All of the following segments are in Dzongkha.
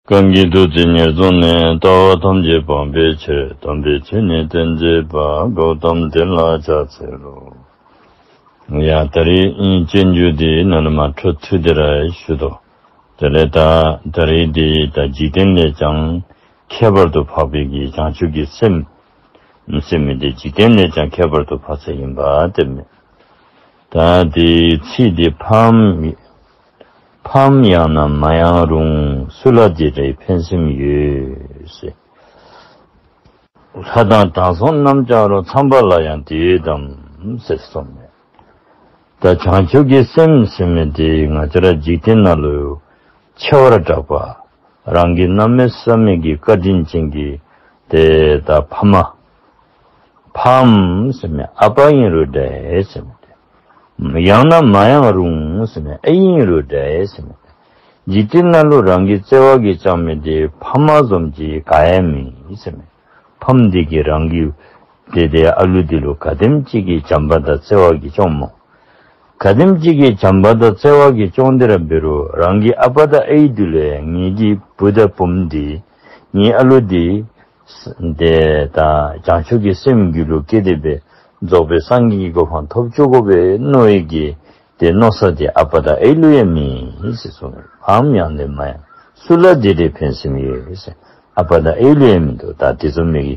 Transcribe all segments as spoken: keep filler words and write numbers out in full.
གང་གིས་ཐུགས་བརྩེ་ཉེར་བཟུང་ནས། ལྟ་བ་ཐམས་ཅད་སྤང་བའི་ཕྱིར། དམ་པའི་ཆོས་ནི་སྟོན་མཛད་པ། གཽ་ཏམ་དེ་ལ་ཕྱག་འཚལ་ལོ། ཡ་ད་རིས་སྤྱོད་འཇུག་འདི་ནང་ལུ་མ་འཕྲོ་མཐུད་དེ་ར་ཞུ་དོ། དེ་ལས་ད་ད་རིས་འདི་ད་འཇིག་རྟེན་ལས་ཀྱང་ཁྱད་པར་དུ་འཕགས་པའི་གི་བྱང་ཆུབ་ཀྱི་སེམས་ཟེར་མི་འདི་འཇིག་རྟེན་ལས་ཀྱང་ཁྱད་པར་དུ་འཕགས་ས་ཨིན་པ་དེ་མས། ད་དེའི་ཚིག་འདི་ཕའམ་ཕའམ་ཡང་ན་མ་ཡང་རུང་། སུ་ལ་འདི་འདྲའི་ཕན་སེམས་ཡོད་ཟེར། ལྷ་དང་དྲང་སྲོང་རྣམས་ཀྱང་རུང་། ཚངས་པ་ལ་ཡང་དེ་ཡོད་དམ་ཟེར་གསུངས་མས། ད་བྱང་ཆུབ་ཀྱི་སེམས་ཟེར་མི་འདི་ང་བཅས་ར་འཇིག་རྟེན་ནང་ལུ་ཆེ་བར་གྲགས་པ་རང་གི་གནམ་མེད་ས་མེད་ཀྱི་བཀའ་དྲིན་ཅན་གྱི་དེ་ད་ཕ་མ་ཕའམ་ཟེར་མི་ཨ་པ་ཨིན་རུང་འདྲ་ཟེར་མི་དེ། ཡང་ན་མ་ཡང་རུང་ཟེར་མི་ཨའི་ཨིན་རུང་འདྲ་ཟེར་མི་དེ། འཇིག་རྟེན་ནང་ལུ་རང་གི་བརྩེ་བ་གིས་བསྐྱངས་མི་དེ་ཕ་མ་བཟུམ་ཅིག་ག་ཡང་མེད་ཟེར་མི། ཕམ་འདི་གིས་རང་གི་དེ་དེ་ཨ་ལུ་འདི་ལུ་ག་དེམ་ཅིག་གི་བྱམས་པ་དང་བརྩེ་བ་གིས་བསྐྱངས་མོ། ག་དེམ་ཅིག་གི་བྱམས་པ་དང་བརྩེ་བ་གིས་བསྐྱངས་ཏེ་ར་འབད་རུང་རང་གི་ཨ་པ་དང་ཨའི་འདི་ལུ་ཡང་ངེའི་གི་བུ་དང་བུམ་འདི་ངེའི་ཨ་ལུ་འདི་དེ་ད་བྱང་ཆུབ་ཀྱི་སེམས་རྒྱུད་ལུ་སྐྱེས་ཏེ་འབད་རྫོགས་པའི་སངས་རྒྱས་ཀྱི་གོ་འཕང་ཐོབ་བཅུག་དགོ་པས་མནོ་བའི་གི་དེ་མནོ་ས་དེ་ཨ་པ་དང་ཨའི་ལུ་ཡང་མེད་ཟེར་གསུངས་མས། ཕའམ་ཡང་ན་མ་ཡང་། སུ་ལ་འདི་འདྲའི་ཕན་སེམས་ཡོད་ཟེར། ཨ་པ་དང་ཨའི་ལུ་ཡང་མིན་འདུག། ད་དེ་ཚུ་མི་གི་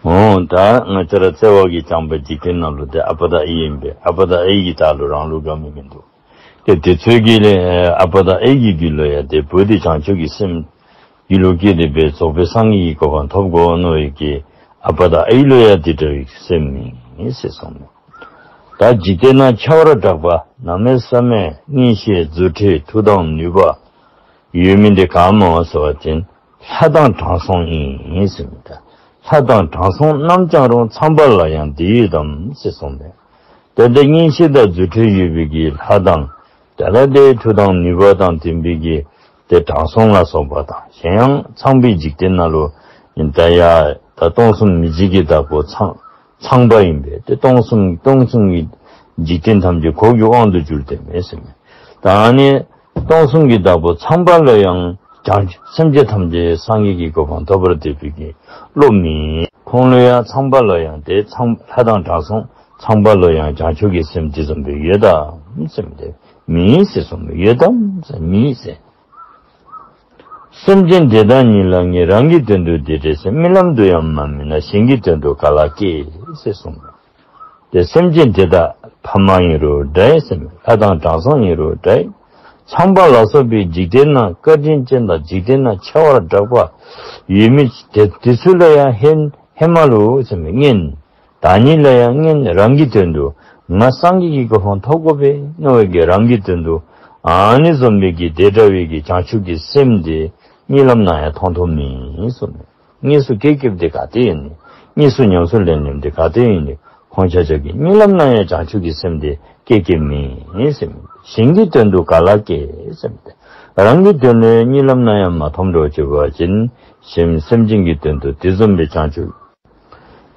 འོང་ད་ང་བཅས་ར་བརྩེ་བ་གིས་བསྐྱངས་པ་འཇིག་རྟེན་ནང་ལུ་དེ་ཨ་པ་དང་ཨའི་ཨིན་པས། ཨ་པ་དང་ཨའི་གིས་ད་ལུ་རང་ལུ་དགའ་མི་མིན་འདུག། དེ་དེ་ཚུ་གི་ལས་ཨ་པ་དང་ཨའི་གི་རྒྱུད་ལུ་ཡང་དེ་བུ་དེ་བྱང་ཆུབ་ཀྱི་སེམས་རྒྱུད་ལུ་སྐྱེས་ཏེ་འབད་རྫོགས་པའི་སངས་རྒྱས་ཀྱི་གོ་འཕང་ཐོབ་དགོ་མནོ་བའི་གི་ཨ་པ་དང་ཨའི་ལུ་ཡང་དེ་འདྲ་བའི་སེམས་མེད་ཟེར་གསུངས་མས། ད་འཇིག་རྟེན་ན་ཆེ་བར་གྲགས་པ་གནམ་མེད་ས་མེད་མངོན་ཤེས་རྫུ་འཕྲུལ་མཐུ་དང་ནུས་པ་ཡོད་མི་འདི་ག་སྨོ་ཟེར་བ་ཅིན་ལྷ་དང་དྲང་སྲོང་ཨིན་ཟེར་མི་ད། ལྷ་དང་དྲང་སྲོང་རྣམས་ཀྱང་རུང་། ཚངས་པ་ལ་ཡང་དེ་ཡོད་དམ་ཟེར་གསུངས་མས། ད་ལྟ་མངོན་ཤེས་དང་རྫུ་འཕྲུལ་ཡོད་པའི་གི་ལྷ་དང་ད་ལྟ་དེ་མཐུ་དང་ནུས་པ་དང་ལྡན་པའི་གི་དེ་དྲང་སྲོང་ལ་སོགས་པ་དང་གཞན་ཡང་ཚངས་པའི་འཇིག་རྟེན་ནང་ལུ་ད་ཡ་ད་སྟོང་གསུམ་མི་མཇེད་ཀྱི་བདག་པོ་ཚངས་ཚངས་པ་ཨིན་པས། དེ་སྟོང་གསུམ་སྟོང་གསུམ་གྱི་འཇིག་རྟེན་ཐམས་ཅད་ཁོ་གི་དབང་དུ་གྱུར་ཏེ་མེད་ཟེར་མས། ད་ཨ་ནི་སྟོང་གསུམ་གྱི་བདག་པོ་ཚངས་པ་ལུ་ཡང་བྱང་སེམས་ཅན་ཐམས་ཅད་སངས་རྒྱས་ཀྱི་གོ་འཕང་ཐོབ་པར་འདོད་པའི་གི་བློ་མེད། ཁོང་ལུ་ཡང་ཚངས་པ་ལུ་ཡང་དེ་ཚངས་ལྷ་དང་དྲང་སྲོང་ཚངས་པ་ལུ་ཡང་བྱང་ཆུབ་ཀྱི་སེམས་དེ་བཟུམ་སྦེ་ཡོད་དམ་ཟེར་མི་དེ་མེད་ཟེར་གསུངས་མས། ཡོད་དམ་ཟེར་མེད་ཟེར། སེམས་ཅན་དེ་དག་ཉིད་ལ་ངེས། རང་གི་དོན་དུ་དེ་འདྲའི་སེམས། རྨི་ལམ་དུ་ཡང་མ་རྨིས་ན། གཞན་གྱི་དོན་དུ་ག་ལ་སྐྱེ། ཟེར་གསུངས་མས། དེ་སེམས་ཅན་དེ་དག་ཕ་མ་ཨིན་རུང་འདྲ་ཟེར་མས། ལྷ་དང་དྲང་སྲོང་ཨིན་རུང་འདྲ། ཚངས་པ་ལ་སོགས་པའི་འཇིག་རྟེན་ན་བཀའ་དྲིན་ཅན་དང་འཇིག་རྟེན་ན་ཆེ་བར་གྲགས་པ་ཡོད་མི་དེ་དེ་ཚུ་ལ་ཡང་ཧེ་ཧེ་མ་ལུ་ཟེར་མས་སྔོན། ད་ནི་ལ་ཡང་སྔོན་རང་གི་དོན་དུ་ང་སངས་རྒྱས་ཀྱི་གོ་འཕང་ཐོབ་དགོ་པས་མནོ་བའི་གི་རང་གི་དོན་དུ་ཨ་ནི་བཟུམ་སྦེ་གི་དེ་འདྲ་བའི་གི་བྱང་ཆུབ་ཀྱི་སེམས་དེ་གཉིད་ལམ་ན་ཡང་མཐོང་མཐོངམ་མེད་གསུངས་མས། དངོས་སུ་སྐྱེས་སྐྱེསཔ་དེ་ག་ཏེ་ཨིན་ནི། དངོས་སུ་ཉམས་སུ་ལེན་ལེནམ་དེ་ག་ཏེ་ཨིན་ནི། ཁོང་ཆ་ཁྱབ་ཀྱི་གཉིད་ལམ་ན་ཡང་བྱང་ཆུབ་ཀྱི་སེམས་དེ་སྐྱེས་སྐྱེསཔ་མེད་ཟེར་མས། གཞན་གྱི་དོན་དུ་ག་ལ་སྐྱེ་ཟེར་མས། རང་གི་དོན་ལུ་གཉིད་ལམ་ན་ཡང་མ་མཐོང་འགྱོ་བ་ཅིན་སེམས་སེམས་ཅན་གྱི་དོན་དུ་དེ་བཟུམ་སྦེ་བྱང་ཆུབ་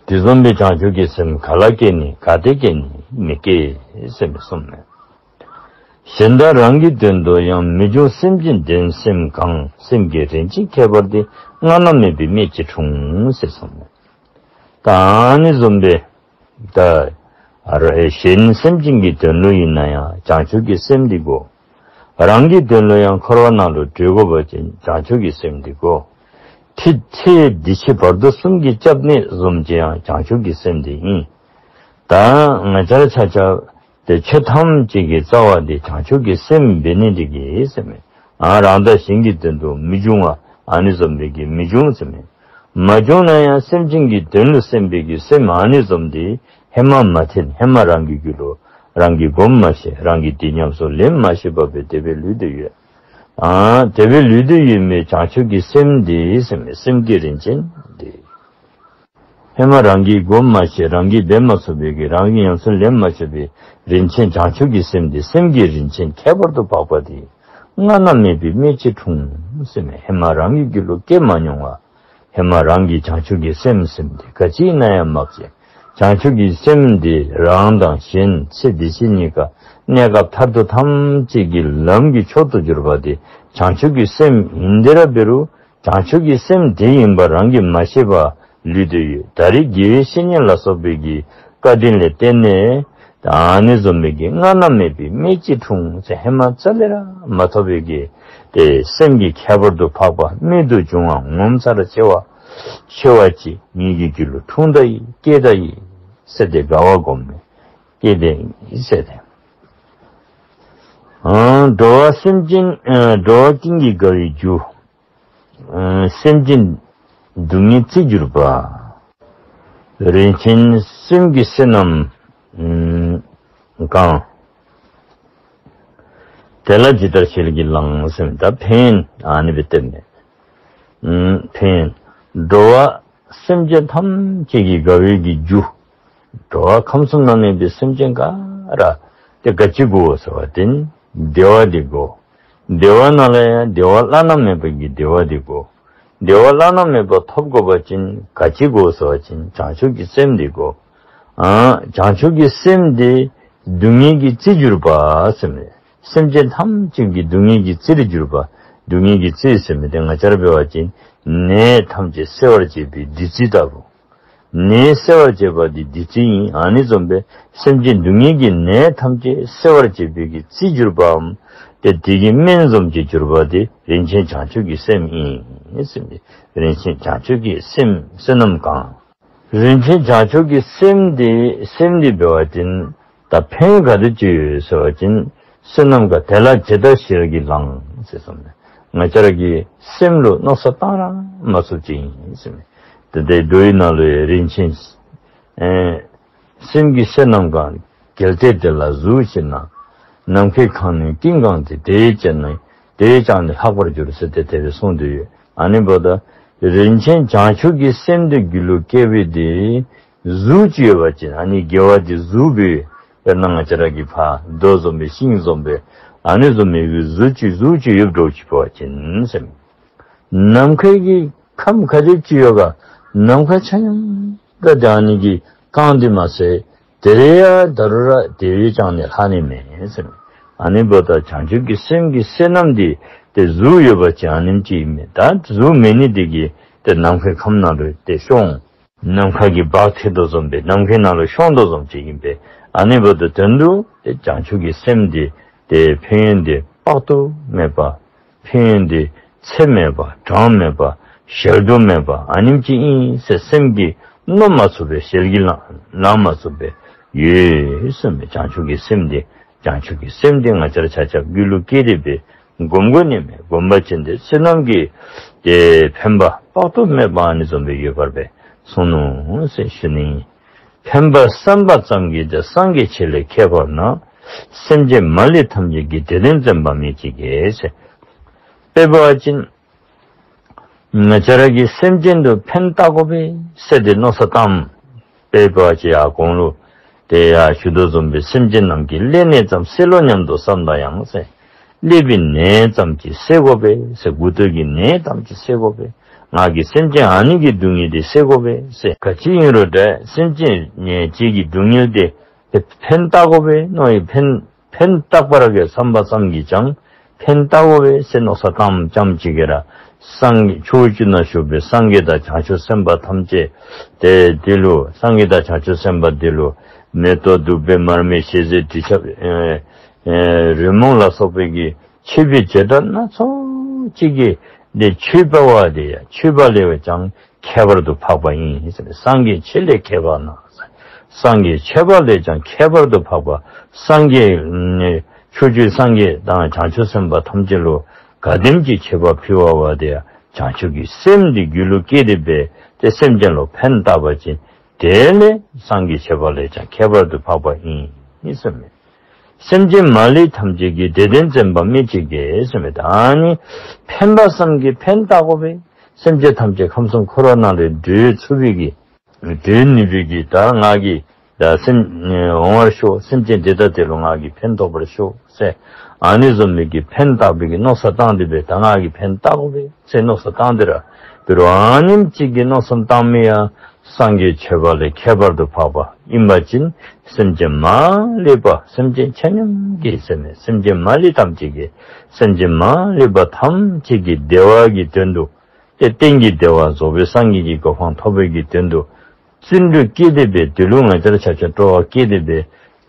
དེ་བཟུམ་སྦེ་བྱང་ཆུབ་ཀྱི་སེམས་ག་ལ་སྐྱེ་ནི། ག་ཏེ་སྐྱེ་ནི། མི་སྐྱེ་ཟེར་མི་གསུངས་མས། གཞན་དག་རང་གི་དོན་དུ་ཡང་། མི་འབྱུང་སེམས་ཅན་དོན་སེམས་གང་། སེམས་བསྐྱེད་རིན་ཆེན་ཁྱད་པར་འདི། སྔ་ན་མེད་པའི་སྨན་གྱིས་འཁྲུངས། ཟེར་གསུངས་མས། ད་ཨ་ནི་བཟུམ་སྦེ་ད་ཨ་ར་གཞན་སེམས་ཅན་གྱི་དོན་ལུ་ཨིན་ན་ཡང་བྱང་ཆུབ་ཀྱི་སེམས་འདི་དགོ། རང་གི་དོན་ལུ་ཡང་འཁོར་བ་ནང་ལུ་སྡོད་དགོ་པ་ཅིན་བྱང་ཆུབ་ཀྱི་སེམས་འདི་དགོ། ཚེ་ཚེ་འདི་ཕྱི་བར་དོ་གསུམ་གྱི་སྐྱབས་གནས་བཟུམ་ཅིག་ཡང་བྱང་ཆུབ་ཀྱི་སེམས་འདི་ཨིན། ད་ང་བཅས་ར་ཆ་ཁྱབ་དེ་ཆོས་ཐམས་ཅད་ཀྱི་རྩ་བ་འདི་བྱང་ཆུབ་ཀྱི་སེམས་འབད་ནི་འདི་གིས་ཟེར་མས། ཨ་རང་དང་གཞན་གྱི་དོན་དུ་མི་འབྱུང་བ་ཨ་ནི་བཟུམ་སྦེ་གི་མི་འབྱུང་ཟེར་མས། མ་བྱུང་ན་ཡང་སེམས་ཅན་གྱི་དོན་ལུ་སེམས་པའི་གི་སེམས་ཨ་ནི་བཟུམ་འདི་ཧེ་མ་མ་ཐོན། ཧེ་མ་རང་གི་རྒྱུད་ལུ་རང་གིས་སྒོམ་མ་ཤེས། རང་གིས་འདི་ཉམས་སུ་ལེན་མ་ཤེས་པར་སྦེ་དེ་སྦེ་ལུས་ཏེ་ཡོད། ཨ་དེ་སྦེ་ལུས་ཏེ་ཡོད་མི་བྱང་ཆུབ་ཀྱི་སེམས་འདི་ཟེར་མས། སེམས་བསྐྱེད་རིན་ཆེན་འདི། ཧེ་མ་རང་གིས་སྒོམ་མ་ཤེས། རང་གིས་འབད་མ་ཚུགས་པའི་གི་རང་གིས་ཉམས་སུ་ལེན་མ་ཤེས་པའི་རིན་ཆེན་བྱང་ཆུབ་ཀྱི་སེམས་འདི་སེམས་བསྐྱེད་རིན་ཆེན་ཁྱད་པར་དུ་འཕགས་པ་འདི་སྔ་ན་མེད་པའི་སྨན་གྱིས་འཁྲུངས་ཟེར་མས། ཧེ་མ་རང་གི་རྒྱུད་ལུ་སྐྱེ་མ་མྱོང་བ། ཧེ་མ་རང་གི་བྱང་ཆུབ་ཀྱི་སེམས་ཟེར་མི་འདི་ག་ཅི་ཨིན་ན་ཡང་མ་ཤེས། བྱང་ཆུབ་ཀྱི་སེམས་འདི་རང་དང་གཞན་ཚེ་འདི་ཕྱི་གཉིས་ཀ་གནས་སྐབས་མཐར་ཐུག་ཐམས་ཅད་ཀྱི་ལམ་གྱི་མཆོག་ཏུ་གྱུར་པ་དེ་བྱང་ཆུབ་ཀྱི་སེམས་ཨིན། དེ་ར་འབད་རུང་བྱང་ཆུབ་ཀྱི་སེམས་དེ་ཨིན་པ་རང་གིས་མ་ཤེས་པར་ལུས་ཏེ་ཡོད། ད་རེས་དགེ་བའི་བཤེས་གཉེན་ལ་སོགས་པའི་གི་བཀའ་དྲིན་ལས་བརྟེན་ནས་ད་ཨ་ནི་བཟུམ་མའི་གི་སྔ་ན་མེད་པའི་སྨན་གཅིག་འཐུང་ཟེར་ཧེ་མ་རྩ་ལས་ར་མ་ཐོབ་པའི་གི་དེ་སེམས་ཀྱི་ཁྱད་པར་དུ་འཕགས་པ་རྨད་དུ་བྱུང་བ་ངོ་མཚར་ཆེ་བ་ཆེ་བ་ཅིག་ངེ་གི་རྒྱུད་ལུ་འཁྲུངས་ད་ཡི་སྐྱེས་ད་ཡི་ཟེར་ཏེ་དགའ་བ་བསྒོམས་ནས་སྐྱེས་ཏེ་ཡི་ཟེར་ཏེ། ཨ་འགྲོ་བ་སེམས་ཅན་ཨ་འགྲོ་བ་ཀུན་གྱི་དགའ་བའི་རྒྱུ། ཨ་སེམས་ཅན་སྡུག་བསྔལ་རྩིས་གྱུར་པ། རིན་ཆེན་སེམས་ཀྱི་བསོད་ནམས་ཨ་གང་། དེ་ལ་ཇི་ལྟར་ཞལ་གྱིས་བླངས་ཟེར་མི་ད་ཕན་ཨ་ནི་སྦེ་བསྟན་ནས། ཨ་ཕན། འགྲོ་བ་སེམས་ཅན་ཐམས་ཅད་ཀྱི་དགའ་བའི་གི་རྒྱུ། འགྲོ་བ་ཁམས་གསུམ་ན་གནས་པའི་སེམས་ཅན་ག་ར་དེ་ག་ཅི་དགོ་ཟེར་བ་དེ་ནི་བདེ་བ་དེ་དགོ། བདེ་བ་ནང་ལས་ཡང་བདེ་བ་བླ་ན་མེད་པའི་གི་བདེ་བ་དེ་དགོ། བདེ་བ་བླ་ན་མེད་པ་ཐོབ་དགོ་པ་ཅིན་ག་ཅི་དགོ་ཟེར་བ་ཅིན་བྱང་ཆུབ་ཀྱི་སེམས་དེ་དགོ། ཨ་བྱང་ཆུབ་ཀྱི་སེམས་དེ་སྡུག་བསྔལ་གྱི་རྩིས་གྱུར་པ་ཟེར་མི། སེམས་ཅན་ཐམས་ཅད་ཀྱི་སྡུག་བསྔལ་གྱི་རྩིར་གྱུར་པ། སྡུག་བསྔལ་གྱི་རྩིས་ཟེར་མི་དེ་ང་བཅས་ར་འབད་བ་ཅིན་ནད་ཐམས་ཅད་སེལ་བར་བྱེད་པའི་བདུད་རྩི་ལྟ་བུ། ནད་སེལ་བར་བྱེད་པ་དེ་བདུད་རྩི་ཨིན། ཨ་ནི་བཟུམ་སྦེ་སེམས་ཅན་སྡུག་བསྔལ་གྱི་ནད་ཐམས་ཅད་སེལ་བར་བྱེད་པའི་གི་རྩིས་གྱུར་པའམ་དེ་དེ་གི་སྨན་བཟུམ་ཅིག་གྱུར་པ་དེ་རིན་ཆེན་བྱང་ཆུབ་ཀྱི་སེམས་ཨིན་ཟེར་མི། རིན་ཆེན་བྱང་ཆུབ་ཀྱི་སེམས་བསོད་ནམས་གང་། རིན་ཆེན་བྱང་ཆུབ་ཀྱི་སེམས་དེ་སེམས་དེ་འབད་བ་ཅིན་ད་ཕན་ག་དེ་ཅིག་ཡོད་ཟེར་བ་ཅིན་བསོད་ནམས་གང་དེ་ལ་ཇི་ལྟར་ཞལ་གྱིས་བླངས་ཟེར་གསུངས་ནས་ང་བཅས་ར་གི་སེམས་ལུ་མནོ་བསམ་བཏང་ར་མ་ཚུགསཔ་ཅིག་ཨིན་ཟེར་མི། དེ་ལྟའི་མདོ་ཡི་ནང་ལུ་ཡང་རིན་ཆེན་ཨེ་སེམས་ཀྱི་བསོད་ནམས་གང་། གལ་ཏེ་དེ་ལ་གཟུགས་མཆིས་ན། ནམ་མཁའི་ཁམས་ནི་ཀུན་གང་སྟེ། དེས་ཀྱང་ནི་དེས་ཀྱང་ནི་ལྷག་པར་འགྱུར་ཟེར་ཏེ་དེ་སྦེ་གསུངས་ཏེ་ཡོད། ཨ་ནི་འབདཝ་ད་རིན་ཆེན་བྱང་ཆུབ་ཀྱི་སེམས་དེ་རྒྱུད་ལུ་སྐྱེས་པའི་དེ་གཟུགས་ཅིག་ཡོད་པ་ཅིན་ཨ་ནི་དགེ་བ་དེ་གཟུགས་སྦེ་དཔེར་ན་ང་བཅས་ར་གི་ཕར་རྡོ་བཟུམ་སྦེ་ཤིང་བཟུམ་སྦེ་ཨ་ནི་བཟུམ་མའི་གི་གཟུགས་ཅིག་གཟུགས་ཅིག་ཡོདཔ་འདྲཝ་ཅིག་འབད་བ་ཅིན་ཟེར། ནམ་མཁའི་གི་ཁམས་ག་དེ་ཅིག་ཡོད་ག་ནམ་མཁའ་ཆ་མཉམ་ད་དེ་ཨ་ནི་གིས་གང་སྟེ་མ་ཚད་དེ་རེ་ཡང་ད་རུང་ར་དེ་བས་ཀྱང་ནི་ལྷག་ནི་མེད་ཟེར། ཨ་ནི་འབདཝ་ད་བྱང་ཆུབ་ཀྱི་སེམས་ཀྱི་བསོད་ནམས་དེ་དེ་གཟུགས་ཡོད་པ་ཅིན་ཨ་ནེམ་ཅིག་ཨིན་མས། ད་གཟུགས་མེད་ནི་དེ་གིས་དེ་ནམ་མཁའི་ཁམས་ནང་ལུ་དེ་ཤོང་། ནམ་མཁའ་གི་འབག་ཐལ་དོ་བཟུམ་སྦེ་ནམ་མཁའི་ནང་ལུ་ཤོང་དོ་བཟུམ་ཅིག་ཨིན་པས། ཨ་ནི་འབདཝ་ད་དོན་དུ་དེ་བྱང་ཆུབ་ཀྱི་སེམས་དེ་དེ་ཕན་ཡོན་དེ་དཔག་ཏུ་མེད་པ། ཕན་ཡོན་དེ་ཚད་མེད་པ་གྲངས་མེད་པ་གཞལ་དུ་མེད་པ་ཨ་ནེམ་ཅིག་ཨིན་ཟེར་སེམས་ཀྱིས་མནོ་མ་ཚུགས་པའི་ཞལ་གྱིས་བླངས་བླངས་མ་ཚུགས་པའི་ཡོད་ཟེར་མི་བྱང་ཆུབ་ཀྱི་སེམས་དེ་བྱང་ཆུབ་ཀྱི་སེམས་དེ་ང་བཅས་ར་ཆ་ཁྱབ་རྒྱུད་ལུ་སྐྱེས་ཏེ་སྦེ་སྒོམ་དགོ་ནི་མས། སྒོམ་པ་ཅིན་དེ་བསོད་ནམས་ཀྱི་དེ་ཕན་པ་དཔག་ཏུ་མེད་པ་ཨ་ནི་བཟུམ་སྦེ་ཡོད་པར་སྦེ་གསུངས་ནུག་ཟེར་ཞུ་ནི། ཕན་པར་བསམ་པ་ཙམ་གྱིས་ཏེ། སངས་རྒྱས་ཆེ་ལས་ཁྱད་པར་ན། སེམས་ཅན་མ་ལུས་ཐམས་ཅད་ཀྱི། དེ་དོན་བཙན་པ་སྨྲས་ཅི་དགེ་ཟེར། དཔེ་འབད་བ་ཅིན་ང་བཅས་ར་གིས་སེམས་ཅན་དུ་ཕན་བཏགས་དགོ་པས་ཟེར་ཏེ་མནོ་བསམ་བཏངམ། དཔེ་འབད་བ་ཅིན་ཡར་གོང་ལུ་དེ་ཡང་ཞུ་དོ་བཟུམ་སྦེ་སེམས་ཅན་རྣམས་ཀྱི་ཀླད་ནད་ཙམ་སེལ་ལོ་སྙམ་དུ་བསམ་དང་ཡང་ཟེར། ཀླད་པའི་ནད་ཙམ་ཅིག་སེལ་དགོ་པས་ཟེར། མགུ་ཏོ་གི་ནད་ཙམ་ཅིག་སེལ་དགོ་པས། ང་གིས་སེམས་ཅན་ཨ་ནི་གི་སྡུག་བསྔལ་དེ་སེལ་དགོ་པས་ཟེར། ག་ཅི་ཨིན་རུང་འདྲ་སེམས་ཅན་ངེ་གཅིག་གི་སྡུག་བསྔལ་དེ་ཕན་བཏགས་དགོ་པས་མནོ་ཡི། ཕན་ཕན་བཏགས་པར་གྱི་བསམ་པ་ཙམ་གྱིས་ཀྱང་ཕན་བཏགས་དགོ་པས་ཟེར་མནོ་བསམ་བཏངམ་ཙམ་ཅིག་གིས་ར་སངས་རྒྱས་ཕྱོགས་བཅུ་ན་བཞུགས་པའི་སངས་རྒྱས་དང་བྱང་ཆུབ་སེམས་དཔའ་ཐམས་ཅད་དེ་དེ་ལུ་སངས་རྒྱས་དང་བྱང་ཆུབ་སེམས་དཔའ་དེ་ལུ་མེ་ཏོག་བདུག་སྤོས་མར་མེ་ཞལ་ཟས་དྲི་ཆབ་ཨེ་ཨེ་རོལ་མོ་ལ་སོགས་པའི་གི་མཆོད་པའི་བྱེ་བྲག་སྣ་ཚོགས་ཅིག་གིས་དེ་མཆོད་པ་བ་དེ་ཡང་མཆོད་པ་ལས་ཀྱང་ཁྱད་པར་དུ་འཕགས་པ་ཨིན། སངས་རྒྱས་ཆེ་ལས་ཁྱད་པར་ན། སངས་རྒྱས་མཆོད་པ་ལས་ཀྱང་ཁྱད་པར་དུ་འཕགས་པ། སངས་རྒྱས་ནི་ཕྱོགས་བཅུའི་སངས་རྒྱས་དང་བྱང་ཆུབ་སེམས་དཔའ་ཐམས་ཅད་ལུ་ག་དེམ་ཅིག་མཆོད་པ་ཕུལ་བ་བ་དེ་ཡང་བྱང་ཆུབ་ཀྱི་སེམས་དེ་རྒྱུད་ལུ་སྐྱེས་ཏེ་སྦེ་དེ་སེམས་ཅན་ལུ་ཕན་བཏགས་པ་ཅིན་དེ་ལས་སངས་རྒྱས་མཆོད་པ་ལས་ཀྱང་ཁྱད་པར་དུ་འཕགས་པ་ཨིན་ཟེར་མས། སེམས་ཅན་མ་ལུས་ཐམས་ཅད་ཀྱི། དེ་དོན་བཙན་པ་སྨྲས་ཅི་དགེ་ཟེར་མས། ད་ཨ་ནི་ཕན་པ་ཙམ་གྱིས་ཕན་བཏགས་དགོ་པས། སེམས་ཅན་ཐམས་ཅད་ཁམས་གསུམ་འཁོར་བ་ནང་ལས་སྒྲོལ་ཚུགས་པའི་གི་སྒྲོལ་ནུས་པའི་གི་ད་ང་གིས་ད་སེམས་འོང་བར་ཤོག། སེམས་ཅན་དེ་དག་དེ་ལུ་ང་གིས་ཕན་ཐོགས་པར་ཤོག་ཟེར་ཨ་ནི་བཟུམ་མའི་གི་ཕན་བཏགས་པའི་གི་མནོ་བསམ་བཏང་སྟེ་སྦེ་ད་ང་གིས་ཕན་བཏགས་དགོ་པས་ཟེར་མནོ་བསམ་བཏང་སྟེ་ར་འབད་རུང་ཨ་ནེམ་ཅིག་གི་མནོ་བསམ་བཏང་མི་ཡང་ སངས་རྒྱས་ཆོས་པ་ལས་ཁྱད་པར་དུ་འཕགས་པ་ཨིན་པ་ཅིན་སེམས་ཅན་མ་ལུས་པ་སེམས་ཅན་ཆ་མཉམ་གྱི་ཟེར་མས། སེམས་ཅན་མ་ལུས་ཐམས་ཅད་ཀྱི་སེམས་ཅན་མ་ལུས་པ་ཐམས་ཅད་ཀྱི་བདེ་བ་གི་དོན་དུ་ཏེ་གཏན་གྱི་བདེ་བ་རྫོགས་པའི་སངས་རྒྱས་ཀྱི་གོ་འཕང་ཐོབ་པའི་གི་དོན་དུ་བརྩོན་འགྲུས་བསྐྱེད་དེ་སྦེ་དེ་ལུ་ང་བཅས་ར་ཆ་ཁྱབ་སྤྲོ་བ་བསྐྱེད་དེ་སྦེ་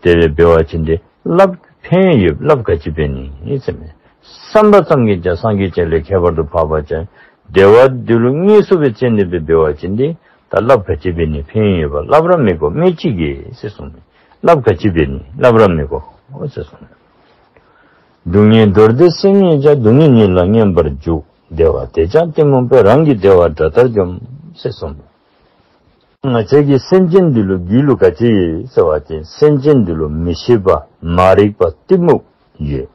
དེ་སྦེ་འབད་བ་ཅིན་ཏེ་རླབས་ཕན་ཡོད། རླབས་ག་ཅི་འབད་ནི་ཟེར་མས། བསམ་པ་ཙམ་གྱིས་ཀྱང་སངས་རྒྱས་ཅན་ལས་ཁྱད་པར་དུ་འཕགས་པ་ཅིན་བདེ་བ་འདི་ལུ་དངོས་སུ་སྦེ་བརྩོན་ཏེ་སྦེ་འབད་བ་ཅིན་ཏེ་ད་རླབས་ག་ཅི་འབད་ནི་ཕན་ཡོན་ཡོད་པ། རླབས་ར་མི་དགོ་སྨོས་ཅི་གེ་ཟེར་གསུངས་མས། རླབས་ག་ཅི་འབད་ནི་རླབས་ར་མི་དགོ་ཟེར་གསུངས་མས། སྡུག་བསྔལ་འདོར་འདོད་སེམས་ཡོད་ཀྱང་། སྡུག་བསྔལ་ཉིད་ལ་མཉམ་པར་འཇུག། བདེ་བ་དེས་ཀྱང་གཏི་མུག་པས། རང་གི་བདེ་བ་དགྲ་ལྟར་འཇོམས། ཟེར་གསུངས་མས། ང་བཅས་ཀྱི་སེམས་ཅན་འདི་ལུ་རྒྱུད་ལུ་ག་ཅི་ཡོད་ཟེར་བ་ཅིན་སེམས་ཅན་འདི་ལུ་མི་ཤེས་པ་མ་རིག་པ་གཏི་མུག་ཡོད།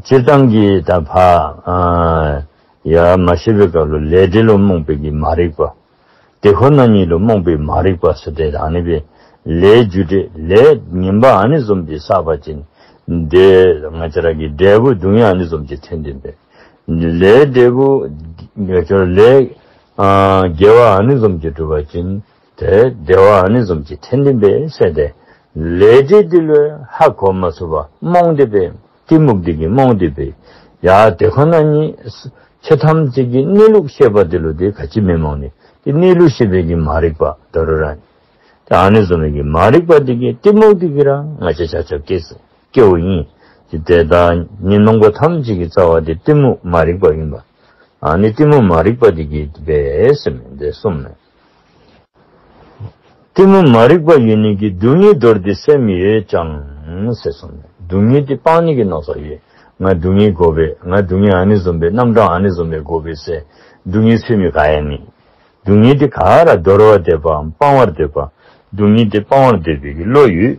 སྤྱིར་བཏང་གི་ད་ཕར་ཨ་ཡ་མ་ཤེས་པའི་སྐབས་ལུ་ལས་འབྲས་ལུ་རྨོངས་པའི་གི་མ་རིག་པ། དེ་ཁོ་ན་ཉིད་ལུ་རྨོངས་པའི་མ་རིག་པ་ཟེར་ཏེ་ཨ་ནི་སྦེ་ལས་རྒྱུ་འབྲས་ལས་ངན་པ་ཨ་ནི་བཟུམ་ཅིག་བསགས་པ་ཅིན་ཏེ་ང་བཅས་ར་གི་འབྲས་བུ་སྡུག་བསྔལ་ཨ་ནི་བཟུམ་ཅིག་ཐོན་ཏེ་འབད། ལས་འབྲས་བུ་ང་བཅས་ར་ལས་ཨ་དགེ་བ་ཨ་ནི་བཟུམ་ཅིག་སྒྲུབ་པ་ཅིན་ཏེ་བདེ་བ་ཨ་ནི་བཟུམ་ཅིག་ཐོན་ཏེ་འབད་ཟེར་ཏེ་ལས་འབྲས་འདི་ལུ་ཧ་གོ་མ་ཚུགས་པར་རྨོངས་ཏེ་འབད། གཏི་མུག་འདི་གིས་རྨོངས་ཏེ་འབད། ཡ་དེ་ཁོ་ན་ཉིད་ཆོས་ཐམས་ཅད་ཀྱི་གནས་ལུགས་ཤེས་པ་འདི་ལུ་ཏེ་ག་ཅི་མི་རྨོངས་ནི། ཏེ་གནས་ལུགས་ཤེས་པའི་གི་མ་རིག་པ་ད་རུང་ར་ཨིན། ཏེ་ཨ་ནི་བཟུམ་མའི་གི་མ་རིག་པ་འདི་གིས་གཏི་མུག་འདི་གིས་ར་ང་བཅས་ཆ་ཁྱབ་སྐྱེ་སྐྱེཝ་ཨིན། ཏེ་ད་ཉོན་མོངས་པ་ཐམས་ཅད་ཀྱི་རྩ་བ་འདི་གཏི་མུག་མ་རིག་པ་ཨིན་པ། ཨ་ནི་གཏི་མུག་མ་རིག་པ་འདི་གིས་འབད་ཟེར་མི་འདི་གསུངས་མས། གཏི་མུག་མ་རིག་པ་ཡོད་ནི་གིས། སྡུག་བསྔལ་འདོར་འདོད་སེམས་ཡོད་ཀྱང་ཟེར་གསུངས་མས། སྡུག་བསྔལ་འདི་སྤང་ནི་གི་མནོ་བསམ་ཡོད། ང་སྡུག་བསྔལ་དགོ་པས། ང་སྡུག་བསྔལ་ཨ་ནི་བཟུམ་སྦེ་རྣམ་གྲངས་ཨ་ནི་བཟུམ་སྦེ་དགོ་པས་ཟེར་སྡུག་བསྔལ་ཚུད་མི་ག་ཡང་མེད། སྡུག་བསྔལ་འདི་ག་ར་འདོར་བར་འདོད་པའམ་སྤང་བར་འདོད་པ། སྡུག་བསྔལ་འདི་སྤང་བར་འདོད་པའི་གི་བློ་ཡོད།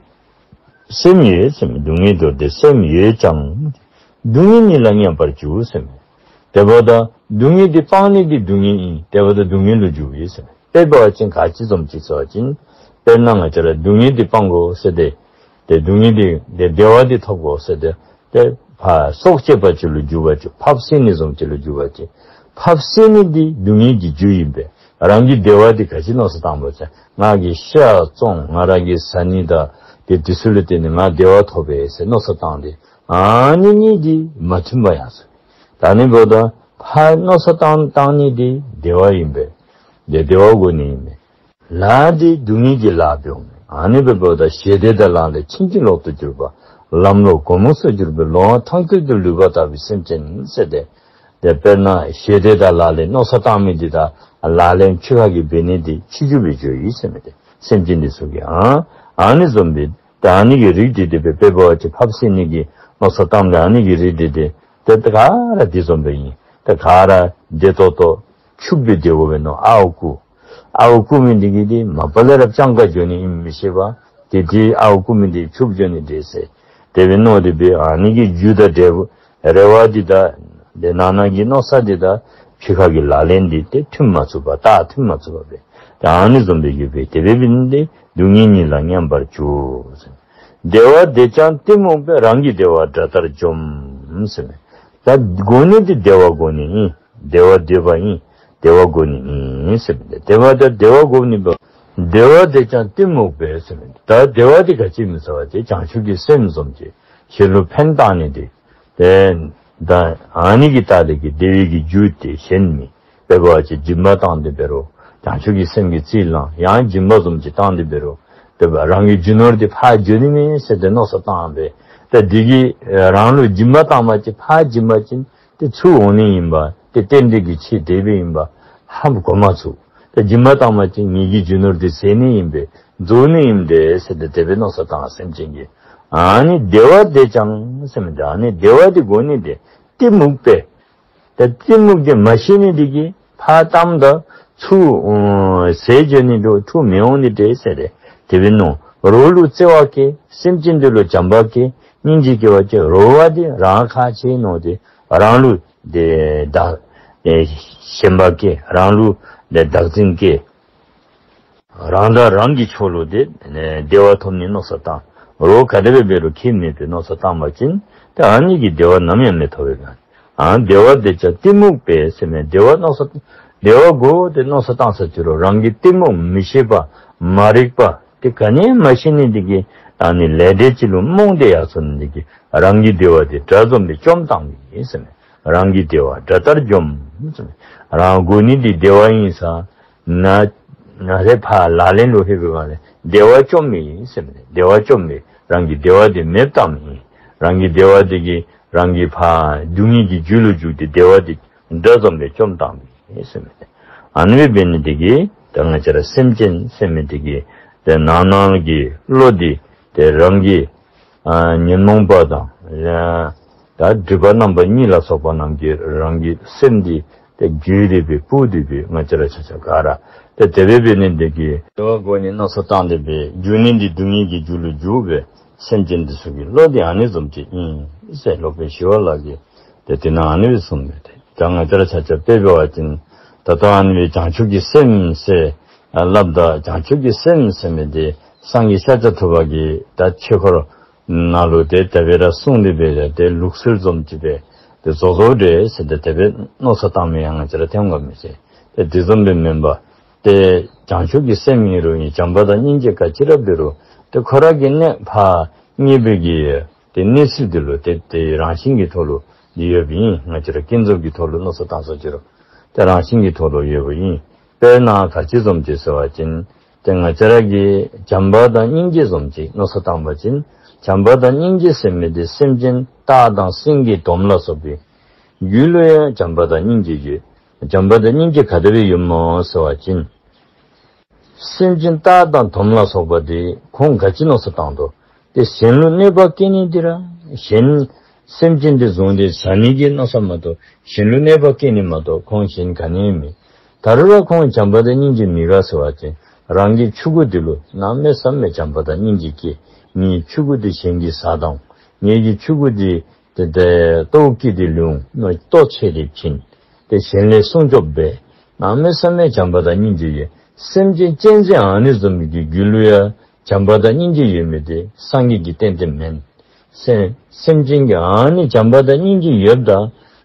སེམས་ཡོད་ཟེར་མས། སྡུག་བསྔལ་འདོར་འདོད་སེམས་ཡོད་ཀྱང་། སྡུག་བསྔལ་ཉིད་ལ་མཉམ་པར་འཇུག་ཟེར་མས། དེ་འབདཝ་ད་སྡུག་བསྔལ་འདི་སྤང་ནི་འདི་སྡུག་བསྔལ་ཨིན། དེ་འབདཝ་ད་སྡུག་བསྔལ་ལུ་འཇུག་ཡོད་ཟེར་མས། དཔེ་འབད་བ་ཅིན་ག་ཅི་བཟུམ་ཅིག་ཟེར་བ་ཅིན་དཔེར་ན་ང་བཅས་ར་སྡུག་བསྔལ་འདི་སྤང་དགོ་ཟེར་ཏེ་ཏེ་སྡུག་བསྔལ་འདི་ཏེ་བདེ་བ་འདི་ཐོབ་དགོ་ཟེར་ཏེ་ཏེ་ཕར་སྲོག་བཅད་པ་ཅིག་ལུ་འགྱུར་བ་ཅིན་ཕར་བསད་ནི་བཟུམ་ཅིག་ལུ་འགྱུར་བ་ཅིན་ཕར་བསད་ནི་འདི་སྡུག་བསྔལ་གྱི་རྒྱུ་ཨིན་པས། རང་གི་བདེ་བ་འདི་ག་ཅི་མནོ་བསམ་བཏང་བ་ཅིན་ང་གིས་ཤ་བཙོང་ང་ར་གིས་ཟ་ནི་དང་ཏེ་དེ་ཚུ་ལུ་བརྟེན་ནས་ང་བདེ་བ་ཐོབ་པས་ཟེར་མནོ་བསམ་བཏང་སྟེ་ཨ་ནི་གཉིས་འདི་མ་མཐུན་པ་ཡོད་ཟེར། ད་ཨ་ནི་འབདཝ་ད་ཕར་མནོ་བསམ་བཏང་བཏང་ནི་འདི་བདེ་བ་ཨིན་པས། ཏེ་བདེ་བ་དགོ་ནི་ཨིན་པས། ལཱ་འདི་སྡུག་བསྔལ་གྱི་ལཱ་འབདཝ་མས། ཨ་ནི་འབདཝ་ད་ཞི་བདེ་དང་ལག་ལེན་ཕྱིན་ཅི་ལོག་ཏུ་གྱུར་པ། ལམ་ལོག་སྒོ་མོ་སུ་གྱུར་པའི། ལོང་བ་ཐང་ཐོད་དུ་ལུས་པ་ལྟ་བུའི་སེམས་ཅན་ཟེར་ཏེ། ཏེ་དཔེར་ན་ཞི་བདེ་དང་ལག་ལེན་མནོ་བསམ་བཏང་མི་འདི་དང་ལག་ལེན་ཕྱི་ཁ་གི་འབད་ནི་འདི་ཕྱི་འགྱུར་སྦེ་འགྱོཝ་ཨིན་ཟེར་མས། ཏེ་སེམས་ཅན་འདི་ཚུ་གིས་ཨ་ཨ་ནི་བཟུམ་སྦེ་ཏེ་ཨ་ནི་གི་རིགས་འདི་ཏེ་དཔེ་འབད་བ་ཅིན་ཕར་བསད་ནི་གི་མནོ་བསམ་བཏངམ་ད་ཨ་ནི་གི་རིགས་འདི་ཏེ་ཏེ་ག་ར་འདི་བཟུམ་སྦེ་ཨིན། ཏེ་ག་ར་བདེ་ཏོག་ཏོ་ཕྱུགཔོ་སྦེ་སྡོད་དགོ་པས་མནོ། ཨརཝ་རྐུ། ཨརཝ་རྐུ་མི་འདི་གིས་འདི་མ་པ་ལས་ར་སྤྱང་ཀ་འགྱོ་ནི་ཨིནམ་མི་ཤེས་པར་ཏེ་འདི་ཨརཝ་རྐུ་མི་འདི་ཕྱུགཔོ་འགྱོ་ནི་འདྲས་ཟེར་དེ་སྦེ་མནོ་སྟེ་སྦེ་ཨ་ནི་གི་རྒྱུ་དང་འབྲས་བུ་རེ་བ་འདི་དང་ཏེ་ནང་ན་གི་མནོ་བསམ་འདི་དང་ཕྱི་ཁ་གི་ལག་ལེན་འདི་ཏེ་མཐུན་མ་ཚུགས་པར་རྟགས་མཐུན་མ་ཚུགས་པར་སྦེ་ཏེ་ཨ་ནི་བཟུམ་སྦེ་གི་སྦེ་དེ་སྦེ་འབད་ནི་འདི་སྡུག་བསྔལ་ཉིད་ལ་མཉམ་པར་འཇུག་ཟེར། བདེ་བ་དེས་ཀྱང་གཏི་མུག་པས། རང་གི་བདེ་བ་དགྲ་ལྟར་འཇོམས་ཟེར་མས། ད་དགོ་ནི་འདི་བདེ་བ་དགོ་ནི་ཨིན། བདེ་བ་འདོད་པ་ཨིན། བདེ་བ་དགོ་ནི་ཨིན་ཟེར་མས། བདེ་བ་དང་བདེ་བ་དགོ་ནི་འབདཝ། བདེ་བ་དེས་ཀྱང་གཏི་མུག་པས་ཟེར་མས། ད་བདེ་བ་འདི་ག་ཅི་ཨིན་ཟེར་བ་ཅིན་བྱང་ཆུབ་ཀྱི་སེམས་བཟུམ་ཅིག་གཞན་ལུ་ཕན་བཏགས་ནི་འདི། ཏེ་ད་ཨ་ནི་གི་ལྟག་ལས་ཀྱི་བདེ་བའི་གི་རྒྱུ་དེ་གཞན་མེད། དཔེ་འབད་བ་ཅིན་སྦྱིན་པ་བཏང་སྟེ་འབད་རུང་བྱང་ཆུབ་ཀྱི་སེམས་ཀྱིས་རྩིས་བླངས། ཡང་སྦྱིན་པ་བཟུམ་ཅིག་བཏང་སྟེ་འབད་རུང་ཏེ་རང་གི་རྒྱུ་ནོར་འདི་ཕར་འགྱོ་ནི་མས་ཟེར་ཏེ་མནོ་བསམ་བཏང་སྦེ་ཏེ་འདི་གིས་རང་ལུ་སྦྱིན་པ་བཏང་པ་ཅིན་ཕར་བྱིན་པ་ཅིན་ཏེ་ཚུར་འོང་ནི་ཨིན་པ་ཏེ་རྟེན་འབྲེལ་གྱི་ཆོས་དེ་སྦེ་ཨིན་པ་ཧ་གོ་མ་ཚུགས། ཏེ་སྦྱིན་པ་བཏང་པ་ཅིན་ངེ་གི་རྒྱུ་ནོར་འདི་ཟད་ནི་ཨིན་པས། རྫོགས་ནི་ཨིན་པས་ཟེར་ཏེ་དེ་སྦེ་མནོ་བསམ་བཏང་། སེམས་ཅན་གྱིས་ཨ་ནི་བདེ་བ་དེས་ཀྱང་ཟེར་མི་འདི་ཨ་ནི་བདེ་བ་འདི་དགོ་ནི་འདི་གཏི་མུག་པས། ད་གཏི་མུག་འདི་མ་ཤེས་ནི་འདི་གིས་ཕར་བཏངམ་ད་ཚུར་ཨོ་ཟད་འགྱོ་ནི་འདི་ཚུར་མི་འོང་ནི་འདྲས་ཟེར་ཏེ་དེ་སྦེ་མནོ། རོགས་ལུ་བརྩེ་བ་བསྐྱེད། སེམས་ཅན་འདི་ལུ་བྱམས་པ་བསྐྱེད། སྙིང་རྗེ་བསྐྱེད་པ་ཅིན་རོགས་པ་འདི་རང་ཁག་ཆེ་མནོ་སྟེ་རང་ལུ་ཏེ་བདག་ཨེ་ཞེན་པ་བསྐྱེད། རང་ལུ་ཏེ་བདག་འཛིན་བསྐྱེད། རང་དང་རང་གི་ཕྱོགས་ལུ་ཏེ་ཨེ་བདེ་བ་ཐོབ་ནི་མནོ་བསམ་བཏང་། རོགས་ག་དེ་སྦེ་འབད་རུང་ཁྱད་མེད་པའི་མནོ་བསམ་བཏང་པ་ཅིན་ཏེ་ཨ་ནི་གིས་བདེ་བ་ནམ་ཡང་མི་ཐོབ་པས། ཨ་བདེ་བ་དེས་ཀྱང་གཏི་མུག་པས་ཟེར་མི་བདེ་བ་མནོ་བསམ་ བདེ་བ་དགོ་དེ་མནོ་བསམ་བཏང་ས་ཅི་རུང་རང་གི་གཏི་མུག་མི་ཤེས་པ་མ་རིག་པ་དེ་ག་ནི་ཡང་མ་ཤེས་ནི་དེ་གིས་ཨ་ནི་ལས་དེ་ཅིག་ལུ་རྨོངས་ཏེ་ཡར་སོང་ནི་དེ་གིས་རང་གི་བདེ་བ་དེ་དགྲ་བཅོམ་སྦེ་བཅོམ་བཏང་མི་ཟེར་མས། རང་གི་བདེ་བ་དགྲ་ལྟར་འཇོམས་ཟེར་མས། རང་དགོ་ནི་དེ་བདེ་བ་ཨིན་ས་ན་ན་རེ་ཕར་ལག་ལེན་ལུ་ལྷོད་པའི་སྒང་ལས་བདེ་བ་བཅོམ་མི་ཟེར་མས། བདེ་བ་བཅོམ་མི་རང་གི་བདེ་བ་དེ་མེདཔ་བཏང་མི་རང་གི་བདེ་བ་དེ་གིས་རང་གི་ཕར་སྡུག་བསྔལ་གྱི་རྒྱུ་ལུ་འགྱུར་ཏེ་བདེ་བ་དེ་དགྲ་བཅོམ་སྦེ་བཅོམ་བཏང་མི་ཟེར་མས། ཨ་ནི་སྦེ་འབད་ནི་དེ་གིས་ད་ང་བཅས་ར་སེམས་ཅན་ཟེར་མི་དེ་གིས་ཏེ་ནང་ན་གི་བློ་དེ་ཏེ་རང་གི་ཨ་ཉོན་མོངས་པ་དང་ཡང་ད་སྒྲིབ་པ་རྣམ་པ་གཉིས་ལ་སོགས་པ་རྣམས་ཀྱིས་རང་གི་སེམས་འདི་ཏེ་བསྒྱུར་ཏེ་སྦེ་སྤུར་ཏེ་སྦེ་ང་བཅས་ར་ཆ་ཁྱབ་ག་ར་ཏེ་དེ་སྦེ་འབད་ནི་དེ་གིས་བདེ་བ་དགོ་ནི་མནོ་བསམ་བཏང་སྟེ་སྦེ་འགྱུར་ནི་འདི་སྡུག་བསྔལ་གྱི་རྒྱུ་ལུ་འགྱུར་བའི་སེམས་ཅན་འདི་ཚུ་གི་བློ་འདི་ཨ་ནི་བཟུམ་ཅིག་ཨིན་ཟེར་སློབ་དཔོན་ཞི་བ་ལྷ་གིས་ཏེ་དེ་ནང་ཨ་ནི་སྦེ་གསུངས་མས། ཏེ་ད་ང་བཅས་ར་ཆ་ཁྱབ་དཔེ་འབད་བ་ཅིན་ད་ལྟོ་ཨ་ནི་སྦེ་བྱང་ཆུབ་ཀྱི་སེམས་ཟེར་ཨ་སླབ་ད་བྱང་ཆུབ་ཀྱི་སེམས་ཟེར་མི་འདི་སངས་རྒྱས་ཤཱཀྱ་ཐུབ་པ་གིས་ད་ཆོས་འཁོར་ནང་ལུ་ཏེ་དེ་སྦེ་ར་གསུངས་ཏེ་སྦེ་ཏེ་ལུགས་སྲོལ་བཟུམ་ཅིག་སྦེ་ཏེ་བཟོ་བཟོཝ་འདྲས་ཟེར་ཏེ་དེ་སྦེ་མནོ་བསམ་བཏང་མི་ཡང་ང་བཅས་ར་ཐོན་དགོ་མི་ཟེར། ཏེ་དེ་བཟུམ་སྦེ་མེན་པར་ཏེ་བྱང་ཆུབ་ཀྱི་སེམས་ཨིན་རུང་ཨིན་བྱམས་པ་དང་སྙིང་རྗེ་ག་ཅི་ར་འབད་རུང་ཏེ་ཁོ་ར་གི་གནས་ཕར་གནས་པའི་གི་ཏེ་གནས་ཚུལ་འདི་ལུ་ཏེ་ཏེ་རང་བཞིན་གྱི་ཐོག་ལུ་འདི་ཡོདཔ་ཨིན། ང་བཅས་ར་ཀུན་རྫོབ་ཀྱི་ཐོག་ལུ་མནོ་བསམ་བཏང་ས་ཅི་རུང་ཏེ་རང་བཞིན་གྱི་ཐོག་ལུ་ཡོདཔ་ཨིན། དཔེར་ན་ག་ཅི་བཟུམ་ཅིག་ཟེར་བ་ཅིན་ཏེ་ང་བཅས་ར་གིས་བྱམས་པ་དང་སྙིང་རྗེ་བཟུམ་ཅིག་མནོ་བསམ་བཏང་བ་ཅིན་བྱམས་པ་དང་སྙིང་རྗེ་ཟེར་མི་འདི་སེམས་ཅན་སྟག་དང་སེང་གེ་དོམ་ལ་སོགས་པའི་རྒྱུད་ལུ་ཡང་བྱམས་པ་དང་སྙིང་རྗེ་ཡོད། བྱམས་པ་དང་སྙིང་རྗེ་ག་དེ་སྦེ་ཡོདཔ་སྨོ་ཟེར་བ་ཅིན་སེམས་ཅན་སྟག་དང་དོམ་ལ་སོགས་པ་འདི་ཁོང་ག་ཅི་མནོ་བསམ་བཏང་དོ། ཏེ་གཞན་ལུ་གནོད་པ་བཀལ་ནི་འདི་ར་གཞན་སེམས་ཅན་འདི་བཟུང་སྟེ་བཟའ་ནི་གི་མནོ་བསམ་མ་གཏོགས་གཞན་ལུ་གནོད་པ་བཀལ་ནི་མ་གཏོགས་ཁོང་གཞན་ག་ནི་ཡང་མེད། ད་རུང་ར་ཁོང་བྱམས་པ་དང་སྙིང་རྗེ་མི་དགའ་ཟེར་བ་ཅིན་རང་གི་ཕྲུ་གུ་འདི་ལུ་གནམ་མེད་ས་མེད་བྱམས་པ་དང་སྙིང་རྗེ་སྐྱེ། ངེའི་ཕྲུ་གུ་འདི་གཞན་གྱིས་བཟའ་དོ་འོང་། ངེའི་གི་ཕྲུ་གུ་འདི་ཏེ་ཏེ་ལྟོཝ་བཀྱེས་ཏེ་ལུས་འོང་། ལྟོ་ཆད་དེ་བྱིན། ཏེ་གཞན་ལས་སྲུང་སྐྱོབ་འབད། གནམ་མེད་ས་མེད་བྱམས་པ་དང་སྙིང་རྗེ་ཡོད། སེམས་ཅན་གཅན་གཟན་ཨ་ནི་བཟུམ་གྱི་རྒྱུད་ལུ་ཡང་བྱམས་པ་དང་སྙིང་རྗེ་ཡོད་མི་འདི་སངས་རྒྱས་ཀྱིས་བསྟན་ཏེ་མེན། སེམས་སེམས་ཅན་གྱི་ཨ་ནི་བྱམས་པ་དང་སྙིང་རྗེ་ཡོདཔ་ད་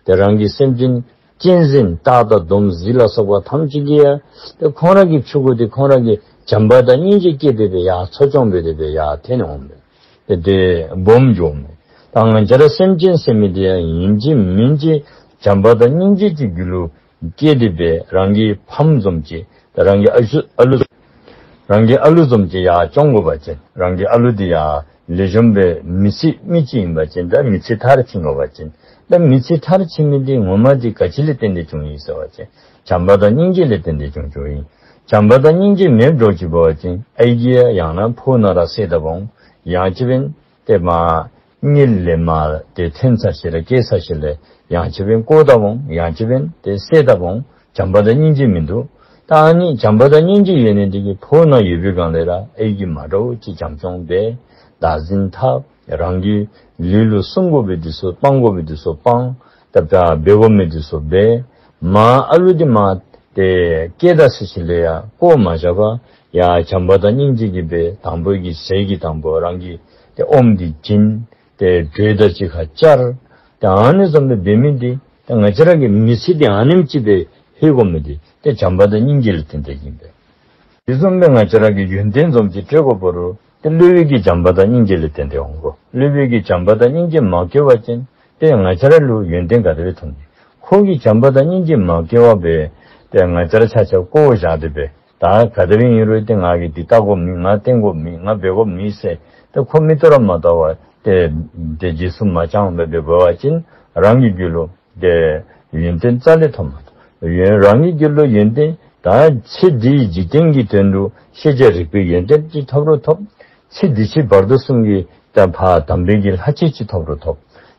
ཏེ་རང་གི་སེམས་ཅན་གཅན་གཟན་སྟག་དང་དོམ་གཟིག་ལ་སོགས་པ་ཐམས་ཅད་ཀྱིས་ཡང་ཏེ་ཁོང་ར་གི་ཕྲུ་གུ་འདི་ཁོང་ར་གིས་བྱམས་པ་དང་སྙིང་རྗེ་བསྐྱེད་དེ་སྦེ་ཡར་འཚོ་སྐྱོང་འབད་དེ་སྦེ་ཡར་འཐོན་འོང་མས། ཏེ་དེ་སྦོམ་འགྱོཝ་མས། ད་ང་བཅས་ར་སེམས་ཅན་ཟེར་མི་འདི་ཡང་ཨིན་ཅི་མིན་ཅི་བྱམས་པ་དང་སྙིང་རྗེ་གི་རྒྱུད་ལུ་སྐྱེས་ཏེ་སྦེ་རང་གི་ཕམ་བཟུམ་ཅིག་ཏེ་རང་གི་ཨ་ཞུ་ཨ་ལུ་རང་གི་ཨ་ལུ་བཟུམ་ཅིག་ཡར་སྐྱོང་དགོ་པ་ཅིན་རང་གི་ཨ་ལུ་འདི་ཡང་ལེགས་ཤོམ་སྦེ་མི་ཚེ་མི་ཅིག་ཨིན་པ་ཅིན་ད་མི་ཚེ་མཐར་ཕྱིན་དགོ་པ་ཅིན་ད་མི་ཚེ་མཐར་ཕྱིན་མི་འདི་ངོ་མ་འདི་ག་ཅི་ལས་བརྟེན་ཏེ་བྱུང་ཡི་ཟེར་བ་ཅིན་བྱམས་པ་དང་སྙིང་རྗེ་ལས་བརྟེན་ཏེ་བྱུང་བྱུངམ་ཨིན། བྱམས་པ་དང་སྙིང་རྗེ་མེདཔ་འགྱོ་ཅི་འབད་བ་ཅིན་ཨའི་གིས་ཡང་ན་ཕོཝ་ནང་ར་བསད་དཔ་འོང་། ཡང་ཅིན་འབདན་ཏེ་མ་གཉིད་ལས་མ་ཏེ་ཐོན་ཚར་ཞིནམ་ལས་སྐྱེ་ཚར་ཞིནམ་ལས་ཡང་ཅིན་འབདན་བཀོ་དཔ་འོང་། ཡང་ཅིན་འབདན་ཏེ་བསད་དཔ་འོང་། བྱམས་པ་དང་སྙིང་རྗེ་མིན་འདུག། ད་ཨ་ནི་བྱམས་པ་དང་སྙིང་རྗེ་ཡོད་ནི་འདི་གིས་ཕོཝ་ནང་ཡོད་པའི་སྒང་ལས་ར་ཨའི་གིས་མ་འདྲཝ་ཅིག་བྱམས་སྐྱོང་འབད། བདག་འཛིན་འཐབ། རང་གི་ལུས་ལུ་སྲུང་དགོ་པའི་འདི་ཚུ་སྤང་དགོ་པའི་འདི་ཚུ་སྤང་། ད་འབད་དགོ་མི་འདི་ཚུ་འབད། མ་ཨ་ལུ་འདི་མ་ཏེ་སྐྱེ་ད་ཟེར་ཞིནམ་ལས་ཡང་བཀོ་མ་བཞག་པར་ཡང་བྱམས་པ་དང་སྙིང་རྗེ་གིས་སྦེ་དང་པོའི་གི་ཟས་ཀྱི་དང་པོ་རང་གི་ཏེ་ཨོམ་འདི་བྱིན། ཏེ་དྲོད་དང་གཅིག་ཁར་སྦྱར། ཏེ་ཨ་ནི་བཟུམ་སྦེ་འབད་མི་འདི་ཏེ་ང་བཅས་ར་གི་མི་ཚེ་འདི་ཨ་ནེམ་ཅིག་སྦེ་ལྷོད་དགོ་མི་འདི་ཏེ་བྱམས་པ་དང་སྙིང་རྗེ་ལས་བརྟེན་ཏེ་ཨིན་པས། དེ་བཟུམ་སྦེ་ང་བཅས་ར་གིས་ཡོན་ཏན་བཟུམ་ཅིག་སྤྲོད་དགོ་པ་རུང་ཏེ་སློབ་དཔོན་གྱི་བྱམས་པ་དང་སྙིང་རྗེ་ལས་བརྟེན་ཏེ་འོང་དགོ། སློབ་དཔོན་གྱི་བྱམས་པ་དང་སྙིང་རྗེ་མ་སྐྱེ་བ་ཅིན་ཏེ་ང་བཅས་ར་ལུ་ཡོན་ཏན་ག་དེ་སྦེ་ཐོབ་ནི། ཁོ་གི་བྱམས་པ་དང་སྙིང་རྗེ་མ་སྐྱེ་བར་སྦེ་ཏེ་ང་བཅས་ར་ཆ་ཁྱབ་བཀོ་བཞག་སྟེ་སྦེ་ད་ག་དེ་སྦེ་ཨིན་རུང་ཏེ་ང་གིས་འདི་བལྟ་དགོ་མི་ང་བསྟེན་དགོ་མི་ང་འབད་དགོ་མི་ཟེར་ཏེ་ཁོ་མིག་ཏོ་ར་མ་བལྟ་བར་ཏེ་ཏེ་རྗེས་སུ་མ་འབྲངམ་སྦེ་འབད་བ་ཅིན་རང་གི་རྒྱུད་ལུ་ཏེ་ཡོན་ཏན་རྩ་ལས་ཐོབ་མ་ཐོབ། ཡོན་རང་གི་རྒྱུད་ལུ་ཡོན་ཏན་ད་ཚེ་འདིའི་འཇིག་རྟེན་གྱི་དོན་དུ་ཤེས་བྱ་རིག་པའི་ཡོན་ཏན་ཅིག་ཐོབ་རུང་ཐོབ། ཚེ་འདི་ཕྱི་བར་དོ་གསུམ་གྱི་ད་ཕར་དམ་པའི་གི་ལྷ་ཆོས་ཅིག་ཐོབ་རུང་ཐོབ།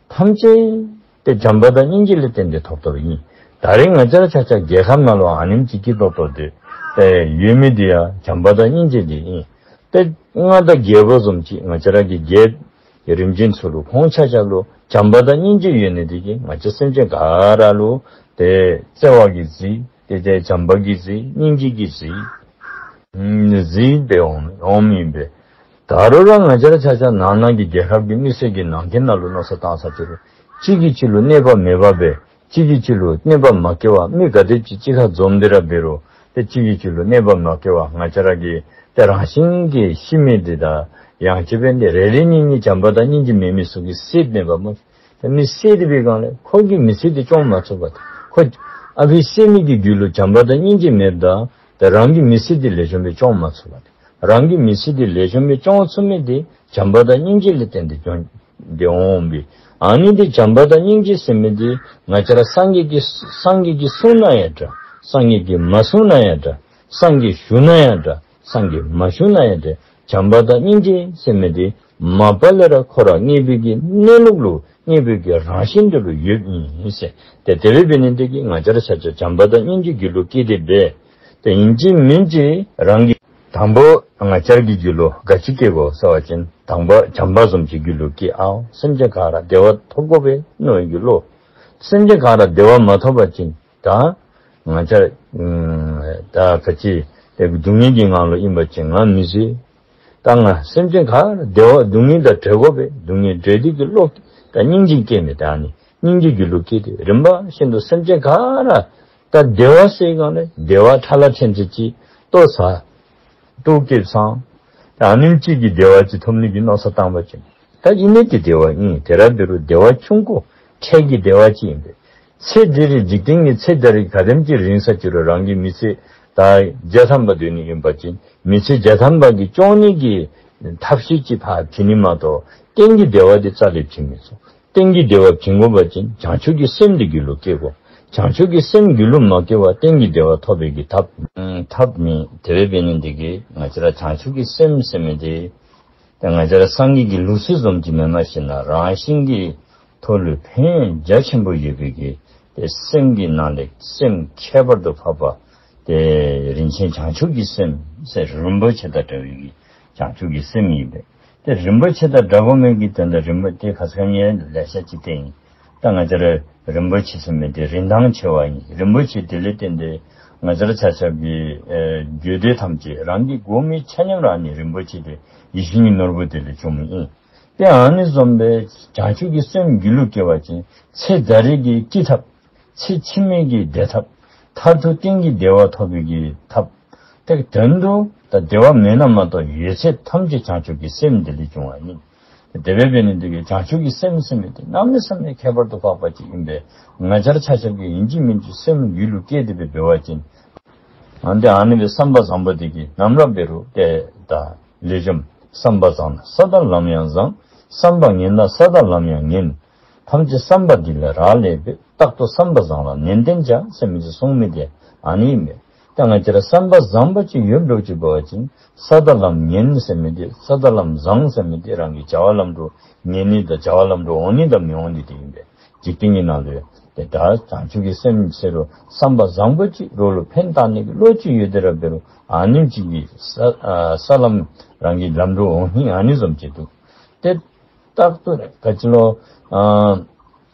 ཐམས་ཅད་ཏེ་བྱམས་པ་དང་སྙིང་རྗེ་ལས་བརྟེན་ཏེ་ཐོབ་ཐོབ་ཨིན། ད་རེས་ང་བཅས་ར་ཆ་ཁྱབ་རྒྱལ་ཁབ་ནང་ལུ་ཨ་ནེམ་ཅིག་སྐྱིད་ཏོང་ཏོ་འདི་ཏེ་ཡོད་མི་འདི་ཡང་བྱམས་པ་དང་སྙིང་རྗེ་འདི་ཨིན། ཏེ་མངའ་བདག་རྒྱལ་པོ་བཟུམ་ཅིག་ང་བཅས་ར་གི་རྒྱལཔོ་རིམ་བྱོན་ཚུ་ལུ་ཁོང་ཆ་ཁྱབ་ལུ་བྱམས་པ་དང་སྙིང་རྗེ་ཡོད་ནི་འདི་གིས་ང་བཅས་སེམས་ཅན་ག་ར་ལུ་ཏེ་བརྩེ་བ་གིས་གཟིགས། ཏེ་ཏེ་བྱམས་པ་གིས་གཟིགས། སྙིང་རྗེ་གིས་གཟིགས། ཨམ་གཟིགས་སྦེ་འོང་འོངམ་ཨིན་པས། ད་རུང་ར་ང་བཅས་ར་ཆ་ཁྱབ་ནང་ན་གི་རྒྱལ་ཁབ་ཀྱི་མི་སེར་གྱི་ནང་འཁོད་ནང་ལུ་མནོ་བསམ་བཏང་ས་ཅི་རུང་གཅིག་གིས་གཅིག་ལུ་གནོད་པ་མེད་པར་སྦེ་ གཅིག་གིས་གཅིག་ལུ་གནོད་པ་མ་བསྐྱལ་བར་མི་ག་དེམ་ཅིག་གཅིག་ཁར་འཛོམས་ཏེ་ར་འབད་རུང་ཏེ་གཅིག་གིས་གཅིག་ལུ་གནོད་པ་མ་བསྐྱལ་བར་ང་བཅས་ར་གི་ཏེ་རང་བཞིན་གྱིས་ཤི་མི་འདི་དང་ཡང་ཅིན་འབད་ནི་འདི་རེ་རེ་གཉིས་གཉིས་བྱམས་པ་དང་སྙིང་རྗེ་མེད་མི་ཚུ་གིས་བསད་མི་འབདཝ་མས། ཏེ་མི་བསད་དེ་འབད་བའི་སྒང་ལས་ཁོ་གི་མི་ཚེ་འདི་སྐྱོང་མ་ཚུགས་པར་ཏེ་ཁོ་ཨ་ཕི་བསད་མི་གི་རྒྱུ་ལུ་བྱམས་པ་དང་སྙིང་རྗེ་མེདཔ་ད་ཏེ་རང་གི་མི་ཚེ་འདི་ལེགས་ཤོམ་སྦེ་སྐྱོང་མ་ཚུགས་པར་ཏེ་རང་གི་མི་ཚེ་འདི་ལེགས་ཤོམ་སྦེ་སྐྱོང་ཚུགས་མི་འདི་བྱམས་པ་དང་སྙིང་རྗེ་ལས་བརྟེན་ཏེ་འབྱུང་སྟེ་འོང་པས། ཨ་ནི་འདི་བྱམས་པ་དང་སྙིང་རྗེ་ཟེར་མི་འདི་ང་བཅས་ར་སངས་རྒྱས་ཀྱིས་སངས་རྒྱས་ཀྱིས་གསུངས་ན་ཡང་འདྲ། སངས་རྒྱས་ཀྱིས་མ་གསུངས་ན་ཡང་འདྲ། སངས་རྒྱས་ཞུ་ན་ཡང་འདྲ། སངས་རྒྱས་མ་ཞུ་ན་ཡང་འདྲ། བྱམས་པ་དང་སྙིང་རྗེ་ཟེར་མི་འདི་མ་པ་ལས་ར་ཁོ་ར་དངོས་པོའི་གི་གནས་ལུགས་ལུ་དངོས་པོའི་གི་རང་བཞིན་འདི་ལུ་ཡོདཔ་ཨིན་ཟེར། ཏེ་དེ་འབདཝ་འབད་ནི་འདི་གིས་ང་བཅས་ར་ཆ་ཁྱབ་བྱམས་པ་དང་སྙིང་རྗེ་རྒྱུད་ལུ་བསྐྱེད་དེ་འབད། ཏེ་ཨིན་ཅི་མིན་ཅི་རང་གི་དང་པ་ང་བཅས་ར་གི་རྒྱུད་ལུ་ག་ཅི་བསྐྱེད་དགོ་ཟེར་བ་ཅིན་དང་པ་བྱམས་པ་བཟུམ་ཅིག་རྒྱུད་ལུ་བསྐྱེད། ཨའོ་སེམས་ཅན་ག་ར་བདེ་བ་ཐོབ་དགོ་པས་མནོ་བའི་གི་བློ། སེམས་ཅན་ག་ར་བདེ་བ་མ་ཐོབ་པ་ཅིན་ད་ང་བཅས་ཨམ་ད་ག་ཅི་ཏེ་སྡུག་བསྔལ་གྱི་ངང་ལུ་ཨིན་པ་ཅིན་ང་མི་བཟོད། ད་ང་སེམས་ཅན་ག་ར་བདེ་བ་སྡུག་བསྔལ་དང་བྲལ་དགོ་པས། སྡུག་བསྔལ་བྲལ་ཏེ་གི་བློ་ད་སྙིང་རྗེ་སྐྱེ་མི་ད་ཨ་ནི་སྙིང་རྗེ་རྒྱུད་ལུ་བསྐྱེད་དེ་རིམ་པ་བཞིན་དུ་སེམས་ཅན་ག་ར་ད་བདེ་བ་ཟེར་སྒང་ལས་བདེ་བ་ཁྲ་ལ་ཕྲན་ཚེགས་ཅིག་ལྟོ་ཟ། ལྟོ་བཀོལ་ཚང་། ད་ཨ་ནེམ་ཅིག་གི་བདེ་བ་ཅིག་ཐོབ་ནི་གི་མནོ་བསམ་བཏང་པ་ཅིན་ད་ཨིན་ནི་འདི་བདེ་བ་ཨིན། དེ་ར་འབད་རུང་བདེ་བ་ཆུང་ཀུ་འཕྲལ་གྱི་བདེ་བ་ཅིག་ཨིན་པས། ཚེ་འདི་རུ་འཇིག་རྟེན་གྱི་ཚེ་ད་རེས་ག་དེམ་ཅིག་རིང་ས་ཅིག་རུང་རང་གི་མི་ཚེ་ད་བརྒྱ་ཐམ་པ་སྡོད་ནི་ཨིན་པ་ཅིན་མི་ཚེ་བརྒྱ་ཐམ་པ་གི་སྐྱོང་ནི་གི་ཐབས་ཤེས་ཅིག་ཕར་བྱིན་ནི་མ་གཏོགས་གཏན་གྱི་བདེ་བ་འདི་རྩ་ལས་བྱིན་མི་ཚུགས། གཏན་གྱི་བདེ་བ་བྱིན་དགོ་པ་ཅིན་བྱང་ཆུབ་ཀྱི་སེམས་འདི་རྒྱུད་ལུ་བསྐྱེད་དགོ། བྱང་ཆུབ་ཀྱི་སེམས་རྒྱུད་ལུ་མ་བསྐྱེད་པར་གཏན་གྱི་བདེ་བ་ཐོབ་པའི་གི་ཐབས་ཨམ་ཐབས་མེད། དེ་འབདཝ་འབད་ནི་འདི་གིས་ང་བཅས་ར་བྱང་ཆུབ་ཀྱི་སེམས་ཟེར་མི་འདི་ཏེ་ང་བཅས་ར་སངས་རྒྱས་ཀྱི་ལུགས་སྲོལ་བཟུམ་ཅིག་མེན་པར་ཞིན་ན་རང་བཞིན་གྱི་ཐོག་ལུ་ཕན་ཡོན་རྒྱ་ཆེན་པོ་ཡོད་པའི་གི་ཏེ་སེམས་ཀྱི་ནང་ལས་སེམས་ཁྱད་པར་དུ་འཕགས་པ་ཏེ་རིན་ཆེན་བྱང་ཆུབ་ཀྱི་སེམས་ཟེར་རིན་པོ་ཆེ་དང་འདྲ་བའི་གི་བྱང་ཆུབ་ཀྱི་སེམས་ཨིན་པས། ཏེ་རིན་པོ་ཆེ་དང་འདྲ་དགོ་མི་གི་དོན་དག་རིན་པོ་ཏེ་ཁ་ཙ་ཁ་ཉིནམ་ལེ་ཤ་ཅིག་བསྟན་ཡི། ད་ང་བཅས་ར་རིན་པོ་ཆེ་ཟེར་མི་འདི་རིན་ཐང་ཆེ་བ་ཨིན། རིན་པོ་ཆེ་དེ་ལས་བརྟེན་ཏེ་ང་བཅས་ར་ཆ་ཁྱབ་ཀྱི་ཨེ་རྒྱུད་སྡེ་ཐམས་ཅད་རང་གི་དགོ་མི་ཆ་མཉམ་ར་ཨ་ནི་རིན་པོ་ཆེ་དེ་ཡིད་བཞིན་གྱི་ནོར་བུ་དེ་ལས་བྱུངམ་ཨིན། ཏེ་ཨ་ནི་བཟུམ་སྦེ་བྱང་ཆུབ་ཀྱི་སེམས་རྒྱུད་ལུ་སྐྱེ་བ་ཅིན་ཚེ་ད་རེས་ཀྱི་སྐྱིད་ཐབས་ཚེ་ཕྱི་མའི་གི་བདེ་ཐབས་མཐར་ཐུག་གཏན་གྱི་བདེ་བ་ཐོབ་པའི་གི་ཐབས་ཏེ་དོན་དུ་ད་བདེ་བ་མེད་ན་མ་གཏོགས་ཡོད་ཚད་ཐམས་ཅད་བྱང་ཆུབ་ཀྱི་སེམས་དེ་ལས་བྱུང་བ་ཨིན། དེ་འབདཝ་འབད་ནི་འདི་གིས་བྱང་ཆུབ་ཀྱི་སེམས་ཟེར་མི་འདི་གནམ་མེད་ས་མེད་ཁྱད་པར་དུ་འཕགས་པ་ཅིག་ཨིན་པས། ང་བཅས་ར་ཆ་ཁྱབ་ཀྱིས་ཨིན་ཅི་མིན་ཅི་སེམས་རྒྱུད་ལུ་བསྐྱེད་དེ་སྦེ་འབད་བ་ཅིན་ཨ་ནི་ཨ་ནི་སྦེ་བསམ་པ་བཟང་པོ་འདི་གིས་ནམ་ར་འབད་རུང་ཏེ་ད་ལེགས་ཤོམ། བསམ་པ་བཟང་ན་ས་དང་ལམ་ཡང་བཟང་། བསམ་པ་ངན་ན་ས་དང་ལམ་ཡང་ངན། ཐམས་ཅད་བསམ་པ་འདི་ལ་རག་ལས་པས། རྟག་ཏུ་བསམ་པ་བཟང་ལ་ནན་ཏན་བྱ་ཟེར་མི་འདི་གསུངས་མི་འདི་ཨ་ནི་ཨིན་པས། ད་ང་བཅས་ར་བསམ་པ་བཟང་པོ་ཅིག་ཡོདཔ་འདྲཝ་ཅིག་འབད་བ་ཅིན་ས་དང་ལམ་ངན་ཟེར་མི་འདི་ས་དང་ལམ་བཟང་ཟེར་མི་འདི་རང་གི་བྱ་བ་ལམ་འགྲོ་ཉན་ནི་དང་བྱ་བ་ལམ་འགྲོ་འོང་ནི་དང་མི་འོང་ནི་འདི་ཨིན་པས། འཇིག་རྟེན་གྱི་ནང་ལུ་ཡང་ཏེ་ད་བྱང་ཆུབ་ཀྱི་སེམས་ཟེར་རུང་བསམ་པ་བཟང་པོ་ཅིག་རོགས་ལུ་ཕན་བཏགས་ནི་གི་བློ་ཅིག་ཡོད་དེ་ར་འབད་རུང་ཨ་ནེམ་ཅིག་གིས་ས་ཨ་ས་ལམ་རང་གི་ལམ་འགྲོ་འོང་ནི་ཨ་ནི་བཟུམ་ཅིག་འདུག། ཏེ་རྟག་ཏུ་ག་ཅི་ལོ་ཨ་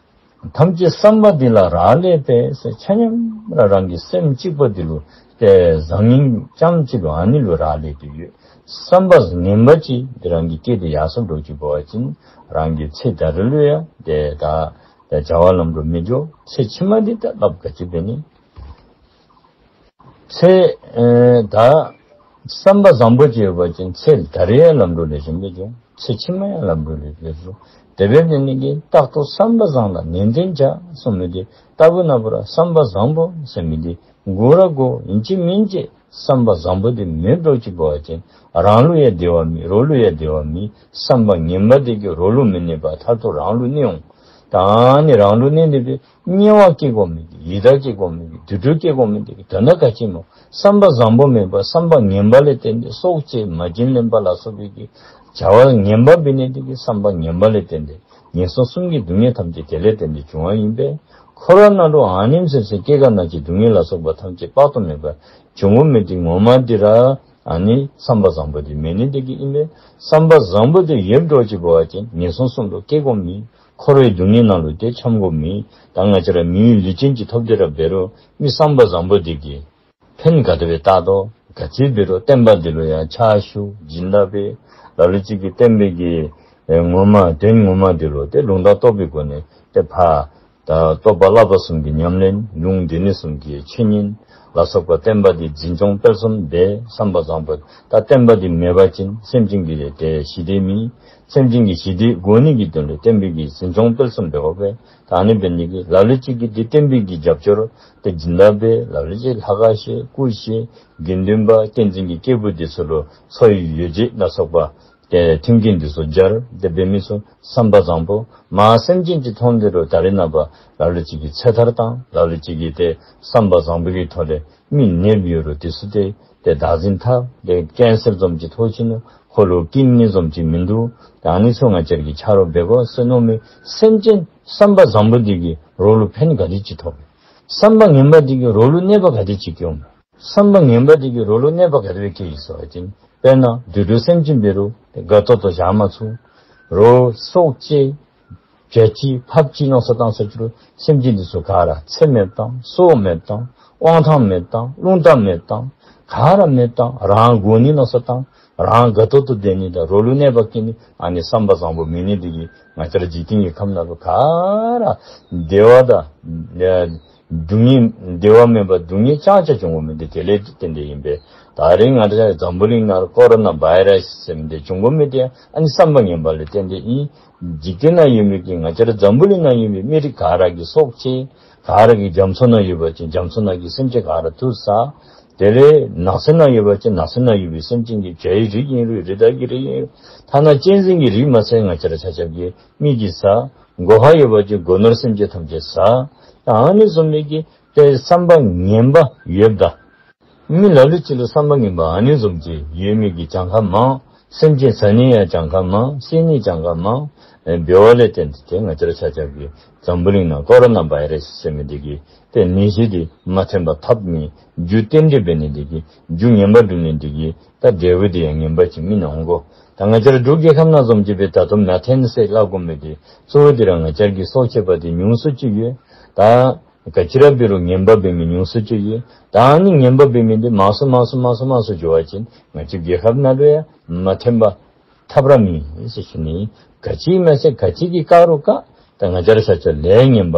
ཐམས་ཅད་བསམ་པ་འདི་ལ་རག་ལས་པས་ཟེར་ཆ་མཉམ་ར་རང་གི་སེམས་གཅིག་པོ་འདི་ལུ་ཏེ་བཟང་ངན་རྐྱངམ་གཅིག་ལུ་ཨ་ནི་ལུ་རག་ལས་ཏེ་ཡོད། བསམ་པ་ངན་པ་ཅིག་འདི་རང་གིས་བསྐྱེད་དེ་ཡར་སོངམ་འདྲཝ་ཅིག་འབད་བ་ཅིན་རང་གི་ཚེ་ད་རེས་ལུ་ཡང་ཏེ་ད་ད་བྱ་བ་ལམ་འགྲོ་མི་འགྱོ། ཚེ་ཕྱི་མ་འདི་ད་སླབ་ག་ཅི་འབད་ནི། ཚེ་ཨེ་ད་བསམ་པ་བཟང་པོ་ཅིག་ཡོད་པ་ཅིན་ཚེ་ད་རེས་ཡང་ལམ་འགྲོ་ལེགས་ཤོམ་སྦེ་འགྱོ། ཚེ་ཕྱི་མ་ཡང་ལམ་འགྲོ་ལེགས་ཤོམ་སྦེ་འགྱོ། དེ་འབདཝ་འབད་ནི་གིས་རྟག་ཏུ་བསམ་པ་བཟང་ལ་ནན་ཏན་བྱ་གསུངས་མི་འདི་རྟག་བུ་ན་བུ་ར་བསམ་པ་བཟང་པོ་ཟེར་མི་འདི་དགོ་ར་དགོ། ཨིན་ཅི་མིན་ཅི་བསམ་པ་བཟང་པོ་འདི་མེདཔ་འདྲཝ་ཅིག་འབད་བ་ཅིན་རང་ལུ་ཡང་བདེ་བ་མེད། རོགས་ལུ་ཡང་བདེ་བ་མེད། བསམ་པ་ངན་པ་འདི་གིས་རོགས་ལུ་མི་གནོད་པར་མཐར་ཐུག་རང་ལུ་གནོད་འོང་། ད་ཨ་ནི་རང་ལུ་གནོད་ནི་འདི་དམྱལ་བ་སྐྱེ་དགོ་མི་འདི་ཡི་དྭགས་སྐྱེ་དགོ་མི་འདི་དུད་འགྲོ་སྐྱེ་དགོ་མི་འདི་དོན་དག་ག་ཅི་སྨོ། བསམ་པ་བཟང་པོ་མེད་པར་བསམ་པ་ངན་པ་ལས་བརྟེན་ཏེ་སྲོག་བཅད་མ་བྱིན་ལེན་པ་ལ་སོགས་པའི་གི་བྱ་བ་ངན་པ་འབད་ནི་འདི་གིས་བསམ་པ་ངན་པ་ལས་བརྟེན་ཏེ་ངན་སོང་གསུམ་གྱི་སྡུག་བསྔལ་ཐམས་ཅད་དེ་ལས་བརྟེན་ཏེ་བྱུང་བ་ཨིན་པས། འཁོར་བ་ནང་ལུ་ཨ་ནེམ་ཟེར་ཟེར་སྐྱེ་རྒ་ན་འཆི་སྡུག་བསྔལ་ལ་སོགས་པ་ཐམས་ཅད་དཔག་ཏུ་མེད་པ་བྱུང་དགོ་མི་འདི་ངོ་མ་འདི་ར་ཨ་ནི་བསམ་པ་བཟང་པོ་འདི་མེད་ནི་འདི་གིས་ཨིན་པས། བསམ་པ་བཟང་པོ་འདི་ཡོདཔ་འདྲཝ་ཅིག་འབད་བ་ཅིན་ངན་སོང་གསུམ་ལུ་སྐྱེ་དགོ་མེད། འཁོར་བའི་སྡུག་བསྔལ་ནང་ལུ་ཏེ་འཁྱམས་དགོ་མེད། ད་ང་བཅས་ར་མིའི་ལུས་ཅན་ཅིག་ཐོབ་སྟེ་ར་འབད་རུང་མི་བསམ་པ་བཟང་པོ་འདི་གིས་ཕན་ག་དེ་སྦེ་བཏགས་དོ། ག་ཅི་འབད་རུང་བསྟན་པ་འདི་ལུ་ཡང་ཕྱག་ཞུ་སྦྱིན་བདག་འབད། ལ་ལུ་ཅིག་གིས་བསྟན་པའི་གི་ཨེ་ངོ་མ་དོན་ངོ་མ་འདི་ལུ་ཏེ་ལུང་དང་རྟོགས་པའི་སྒོ་ནས་ཏེ་ཕར་ ད་རྟོགས་པ་བསླབ་པ་གསུམ་གྱི་ཉམས་ལེན། ལུང་སྡེ་སྣོད་གསུམ་གྱི་ཆོས་ཉན་ལ་སོགས་པ་བསྟན་པ་འདི་འཛིན་སྐྱོང་སྤེལ་གསུམ་འབད། བསམ་པ་བཟང་པོ་ད་བསྟན་པ་འདི་མེད་པ་ཅིན་སེམས་ཅན་གྱི་ཏེ་ཞི་བདེ་མེད། སེམས་ཅན་གྱི་ཞི་བདེ་དགོ་ནི་གི་དོན་ལུ་བསྟན་པའི་གི་འཛིན་སྐྱོང་སྤེལ་གསུམ་འབད་དགོ་པས། ད་ཨ་ནི་འབད་ནི་གི་ལ་ལུ་ཅིག་གིས་འདི་བསྟན་པའི་གི་རྒྱབ་སྐྱོར་ཏེ་སྦྱིན་བདག་འབད། ལ་ལུ་ཅིག་ལྷ་ཁང་བཞེངས་སྐུ་བཞེངས། དགེ་འདུན་པ་བསྟན་འཛིན་གྱི་སྐྱེས་བུ་འདི་ཚུ་ལུ་འཚོ་བའི་ཡོ་བྱད་ལ་སོགས་པ་ཏེ་མཐུན་རྐྱེན་འདི་ཚུ་སྦྱར། ཏེ་འབད་མི་ཚུ་བསམ་པ་བཟང་པོ་མ་སེམས་ཅན་ཅིག་མཐོང་དེ་རུང་ད་རེས་ནངས་པ་ལ་ལུ་ཅིག་གིས་ཚེ་ཐར་བཏང་། ལ་ལུ་ཅིག་གིས་ཏེ་བསམ་པ་བཟང་པོ་གི་ཐོག་ལས་མི་ནདཔ་ཡོད་རུང་དེ་ཚུ་ཏེ་ཏེ་བདག་འཛིན་འཐབ། ཏེ་ཀེན་སར་བཟུམ་ཅིག་ཐོབ་ཅི་ནུག། ཧོ་ལོ་ཀིཌ་ནི་བཟུམ་ཅིག་མིན་འདུག། ཏེ་ཨ་ནི་ཚུ་ང་བཅས་ར་གིས་ཆ་རོགས་འབད་དགོ་ཟེར་མནོ་མི་སེམས་ཅན་བསམ་པ་བཟང་པོ་འདི་གིས་རོགས་ལུ་ཕན་ག་དེ་ཅིག་ཐོགས། བསམ་པ་ངན་པ་འདི་གིས་རོགས་ལུ་གནོད་པ་ག་དེ་ཅིག་བཀལཝ་མས། བསམ་པ་ངན་པ་འདི་གིས་རོགས་ལུ་གནོད་པ་ག་དེ་སྦེ་བཀལཝ་ཨིན་ཟེར་བ་ཅིན་དཔེར་ན་དུད་འགྲོ་སེམས་ཅན་འབད་རུང་དགའ་ཏོག་ཏོ་བཞག་མ་ཚུགས། རོགས་སྲོག་བཅད་བྱ་ཅི་ཕགཔ་ཅི་མནོ་བསམ་བཏང་ས་ཅི་རུང་སེམས་ཅན་འདི་ཚུ་ག་ར་ཚེ་མེདཔ་བཏང་། སྲོག་མེདཔ་བཏང་། དབང་ཐང་མེདཔ་བཏང་། རླུང་རྟ་མེདཔ་བཏང་། ག་ར་མེདཔ་བཏང་། རང་དགོ་ནི་མནོ་བསམ་བཏང་། རང་དགའ་ཏོག་ཏོ་སྡོད་ནི་དང་རོགས་ལུ་གནོད་པ་བཀལ་ནི་ཨ་ནི་བསམ་པ་བཟང་པོ་མེད་ནི་འདི་གིས་ང་བཅས་ར་འཇིག་རྟེན་གྱི་ཁམས་ནང་ལུ་ག་ར་བདེ་བ་དང་ཨེ་སྡུག་བསྔལ། བདེ་བ་མེད་པར་སྡུག་བསྔལ་རྐྱངམ་ཅིག་འབྱུང་དགོ་མི་འདི་དེ་ལས་བརྟེན་ཏེ་ཨིན་པས། ད་རེས་ང་བཅས་འཛམ་བུ་གླིང་ནང་ལུ་ཀོ་རོ་ན་བཱའི་རཱསི་ཟེར་མི་འདི་འབྱུང་དགོ་མི་འདི་ཨ་ནི་བསམ་པ་ངན་པ་ལས་བརྟེན་ཏེ་ཨིན། འཇིག་རྟེན་ནང་ཡོད་མི་གི་ང་བཅས་ར་འཛམ་བུ་གླིང་ནང་ཡོད་མི་མི་རིགས་ག་ར་གི་སྲོག་བཅད། ག་ར་གིས་རྒྱ་མཚོ་ནང་ཡོད་པ་ཅིན་རྒྱ་མཚོ་ནང་གི་སེམས་ཅན་ག་ར་འཐུ་ཟ། དེ་ལས་ནགས་གསེབ་ནང་ཡོད་པ་ཅིན་ནགས་གསེབ་ནང་ཡོད་པའི་སེམས་ཅན་གྱི་བྱའི་རིགས་ཨིན་རུང་རི་དྭགས་ཀྱི་རིགས་ཨིན་རུང་ཐ་ན་གཅན་གཟན་གྱི་རིགས་མ་ཚད་ང་བཅས་ར་ཆ་ཁྱབ་ཀྱིས་མི་གིས་ཟ། སྒོ་ཁར་ཡོད་པ་ཅིན་སྒོ་ནོར་སེམས་ཅན་ཐམས་ཅད་ཟ། ད་ཨ་ནི་བཟུམ་མའི་གི་ཏེ་བསམ་པ་ངན་པ་ཡོདཔ་ད། མི་ལ་ལུ་ཅིག་ལུ་བསམ་པ་ངན་པ་ཨ་ནི་བཟུམ་ཅིག་ཡོད་མི་གི་གྱངས་ཁ་མང་། སེམས་ཅན་ཟ་ནི་ཡང་གྱངས་ཁ་མང་། བསད་ནི་གྱངས་ཁ་མང་། ཨེ་འབདཝ་ལས་བརྟེན་ཏེ་ང་བཅས་ར་ཆ་ཁྱབ་ཀྱིས་འཛམ་བུ་གླིང་ནང་ཀོ་རོ་ན་བཱའི་རཱསི་ཟེར་མི་འདི་གི་ཏེ་ནད་གཞི་འདི་མ་ཐོན་པར་འཐབ་ནི་རྒྱུ་རྟེན་འབྲེལ་འབད་ནི་འདི་གིས་རྒྱུ་ངན་པ་སྒྲུབ་ནི་འདི་གིས་ད་འབྲས་བུ་འདི་ཡང་ངན་པ་ཅིག་སྨིན་འོང་དགོ། ད་ང་བཅས་ར་འབྲུག་རྒྱལ་ཁབ་ནང་བཟུམ་ཅིག་སྦེ་ད་ལྟོ་མ་ཐོན་ཟེར་སླབ་དགོ་མི་འདི་གཙོ་བོ་འདི་ར་ང་བཅས་ར་གི་སྲོག་བཅད་པ་འདི་ཉུང་སུ་ཅིག་ཡོད། ད་ག་ཅི་ར་འབད་རུང་ངན་པ་འབད་མི་ཉུང་སུ་ཅིག་ཡོད། ད་ཨ་ནི་ངན་པ་འབད་མི་འདི་མང་སུ་མང་སུ་མང་སུ་མང་སུ་འགྱོ་བ་ཅིན་ང་བཅས་རྒྱལ་ཁབ་ནང་ལུ་ཡང་མ་ཐོན་པར་ཐབས་ར་མེད་ཟེར་ཞུ་ནི། ག་ཅི་མ་ཟེར་ག་ཅི་གིས་བཀག་རུང་བཀག། ད་ང་བཅས་ར་ཆ་ཁྱབ་ལས་ངན་པ་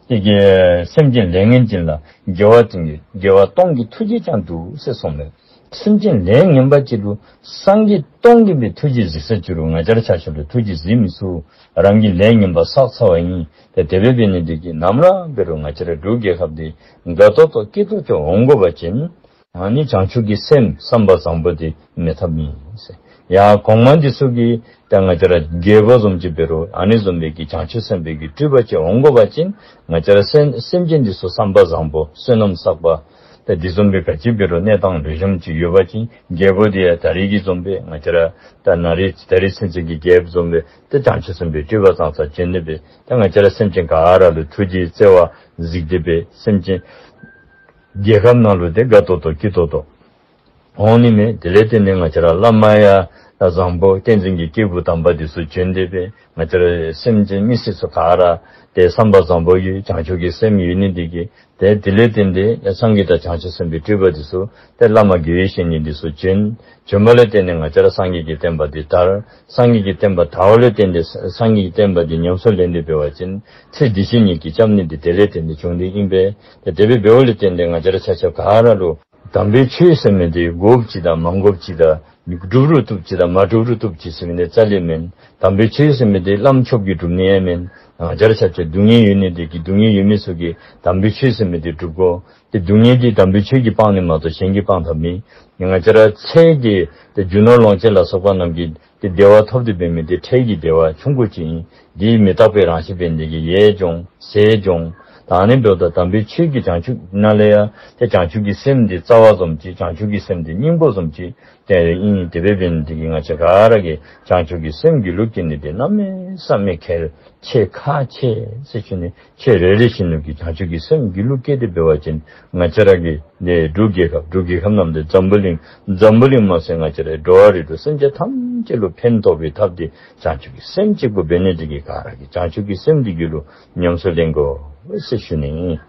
དེ་གིས་སེམས་ཅན་ལས་ངན་ཅན་ལ་དགེ་བ་དེ་གིས་དགེ་བ་སྟོང་གི་ཐུགས་རྗེ་ཀྱང་འདུག་ཟེར་གསུངས་མས། སེམས་ཅན་ལས་ངན་པ་ཅིག་ལུ་སངས་རྒྱས་སྟོང་གིས་སྦེ་ཐུགས་རྗེ་གཟིགས་ས་ཅིག་རུང་ང་བཅས་ར་ཆ་ཁྱབ་ལུ་ཐུགས་རྗེ་གཟིགས་མི་ཚུགས། རང་གི་ལས་ངན་པ་བསགས་ཚར་བ་ཨིན། ཏེ་དེ་སྦེ་འབད་ནི་འདི་གིས་ནམ་ར་འབད་རུང་ང་བཅས་ར་འབྲུག་རྒྱལ་ཁབ་འདི་དགའ་ཏོག་ཏོ་སྐྱིད་ཏོག་ཏོ་འོང་དགོ་པ་ཅིན་ཨ་ནི་བྱང་ཆུབ་ཀྱི་སེམས་བསམ་པ་བཟང་པོ་འདི་མེད་ཐབས་མེད་ཟེར། ཡང་གོང་མ་འདི་ཚུ་གིས་ད་ང་བཅས་ར་རྒྱལ་པོ་བཟུམ་ཅིག་འབད་རུང་ཨ་ནི་བཟུམ་སྦེ་གི་བྱང་ཆུབ་སེམས་དཔའི་གི་སྤྲུལ་པ་ཅིག་འོང་དགོ་པ་ཅིན་ང་བཅས་ར་སེམས་སེམས་ཅན་འདི་ཚུ་བསམ་པ་བཟང་པོ་བསོད་ནམས་བསགས་པ་ད་འདི་བཟུམ་སྦེ་ག་ཅི་འབད་རུང་གནས་སྟངས་ལེགས་ཤོམ་ཅིག་ཡོད་པ་ཅིན་རྒྱལ་པོ་འདི་ཡང་ད་རེས་ཀྱི་བཟུམ་སྦེ་ང་བཅས་ར་ད་ན་རེ་ད་རེས་ཚུན་ཚོད་ཀྱི་རྒྱལཔོ་བཟུམ་སྦེ་ད་བྱང་ཆུབ་སེམས་དཔའི་སྤྲུལ་པ་ཙང་ཙང་བྱོན་ནི་སྦེ་ད་ང་བཅས་ར་སེམས་ཅན་ག་ར་ལུ་ཐུགས་རྗེ་བརྩེ་བ་གཟིགས་ཏེ་སྦེ་སེམས་ཅན་རྒྱལ་ཁབ་ནང་ལུ་ཏེ་དགའ་ཏོག་ཏོ་སྐྱིད་ཏོག་ཏོ་འོང་ནི་མས། དེ་ལས་བརྟེན་ནས་ང་བཅས་ར་བླ་མ་ཡང་བཟང་པོ་བསྟན་འཛིན་གྱི་སྐྱེས་བུ་དམ་པ་འདི་ཚུ་བྱོན་ཏེ་སྦེ་ང་བཅས་ར་སེམས་ཅན་མི་སེར་ཚུ་ག་ར་ཏེ་བསམ་པ་བཟང་པོ་ཡོད། བྱང་ཆུབ་ཀྱི་སེམས་ཡོད་ནི་འདི་གིས་ཏེ་དེ་ལས་བརྟེན་ཏེ་སངས་རྒྱས་དང་བྱང་ཆུབ་སེམས་དཔའི་སྤྲུལ་པ་འདི་ཚུ་ཏེ་བླ་མ་དགེ་བའི་བཤེས་གཉེན་འདི་ཚུ་བྱོན། བྱོན་པ་ལས་བརྟེན་ནས་ང་བཅས་ར་སངས་རྒྱས་ཀྱི་བསྟན་པ་འདི་དར། སངས་རྒྱས་ཀྱི་བསྟན་པ་དར་བ་ལས་བརྟེན་ཏེ་སངས་རྒྱས་ཀྱི་བསྟན་པ་འདི་ཉམས་སུ་ལེན་ཏེ་འབད་བ་ཅིན་ཚེ་འདི་ཕྱི་གཉིས་ཀྱི་སྐྱབས་གནས་འདི་དེ་ལས་བརྟེན་ཏེ་བྱུང་སྟེ་ཨིན་པས། ཏེ་དེ་སྦེ་འབདཝ་ལས་བརྟེན་ཏེ་ང་བཅས་ར་ཆ་ཁྱབ་ག་ར་ལུ་དམ་པའི་ཆོས་ཟེར་མི་འདི་དགོཔ་ཅིག་དང་མ་དགོཔ་ཅིག་དང་སྒྲུབ་རུང་བཏུབ་ཅིག་དང་མ་སྒྲུབ་རུང་བཏུབ་ཅིག་ཟེར་མི་འདི་རྩ་ལས་མེན། དམ་པའི་ཆོས་ཟེར་མི་འདི་བླམ་ཆོསཔ་གིས་སྒྲུབ་ནི་ཡང་མེན། ང་བཅས་ར་ཆ་ཁྱབ་སྡུག་བསྔལ་ཡོད་ནི་འདི་གིས་སྡུག་བསྔལ་ཡོད་མི་ཚུ་གིས་དམ་པའི་ཆོས་ཟེར་མི་འདི་སྒྲུབ་དགོ། ཏེ་སྡུག་བསྔལ་འདི་དམ་པའི་ཆོས་ཀྱིས་སྤང་ནི་མ་གཏོགས་གཞན་གྱིས་སྤང་ཐབས་མེད། ང་བཅས་ར་ཚེ་འདི་ཏེ་རྒྱུ་ནོར་ལོངས་སྤྱོད་ལ་སོགས་པ་རྣམས་ཀྱིས་ཏེ་བདེ་བ་ཐོབ་སྟེ་འབད་མི་འདི་འཕྲལ་གྱི་བདེ་བ་ཆུང་ཀུ་ཅིག་ཨིན། འདི་མི་རྟག་པའི་རང་བཞིན་འབད་ནི་འདི་གིས་ཡལ་འགྱོ་འོང་ཟད་འགྱོ་འོང་། ད་ཨ་ནི་འབདཝ་ད་དམ་པའི་ཆོས་ཀྱི་བྱང་ཆུབ་ནང་ལས་ཡང་ཏེ་བྱང་ཆུབ་ཀྱི་སེམས་འདི་རྩ་བ་བཟུམ་ཅིག་བྱང་ཆུབ་ཀྱི་སེམས་འདི་སྙིང་པོ་བཟུམ་ཅིག་ཏེ་ཨིན། དེ་སྦེ་འབད་ནི་འདི་གིས་ང་བཅས་ག་ར་གིས་བྱང་ཆུབ་ཀྱི་སེམས་རྒྱུད་ལུ་སྐྱེ་ནི་འདི་གནམ་མེད་ས་མེད་གལ་ཆེ་ཁག་ཆེ་ཟེར་ཞུ་ནི། ཆེ་རེ་རེ་བཞིན་ནུ་གི་བྱང་ཆུབ་ཀྱི་སེམས་རྒྱུད་ལུ་སྐྱེས་ཏེ་འབད་བ་ཅིན་ང་བཅས་ར་གི་འདི་འབྲུག་རྒྱལ་ཁབ་འབྲུག་རྒྱལ་ཁབ་རྣམས་ཏེ་འཛམ་བུ་གླིང་འཛམ་བུ་གླིང་མ་ཟད་ང་བཅས་ར་འགྲོ་བ་རིགས་དྲུག་སེམས་ཅན་ཐམས་ཅད་ལུ་ཕན་ཐོགས་པའི་ཐབས་འདི་བྱང་ཆུབ་ཀྱི་སེམས་གཅིག་པུ་འབད་ནི་འདི་གིས་ག་ར་གིས་བྱང་ཆུབ་ཀྱི་སེམས་འདི་རྒྱུད་ལུ་ཉམས་སུ་ལེན་དགོ་ཟེར་ཞུ་ནི།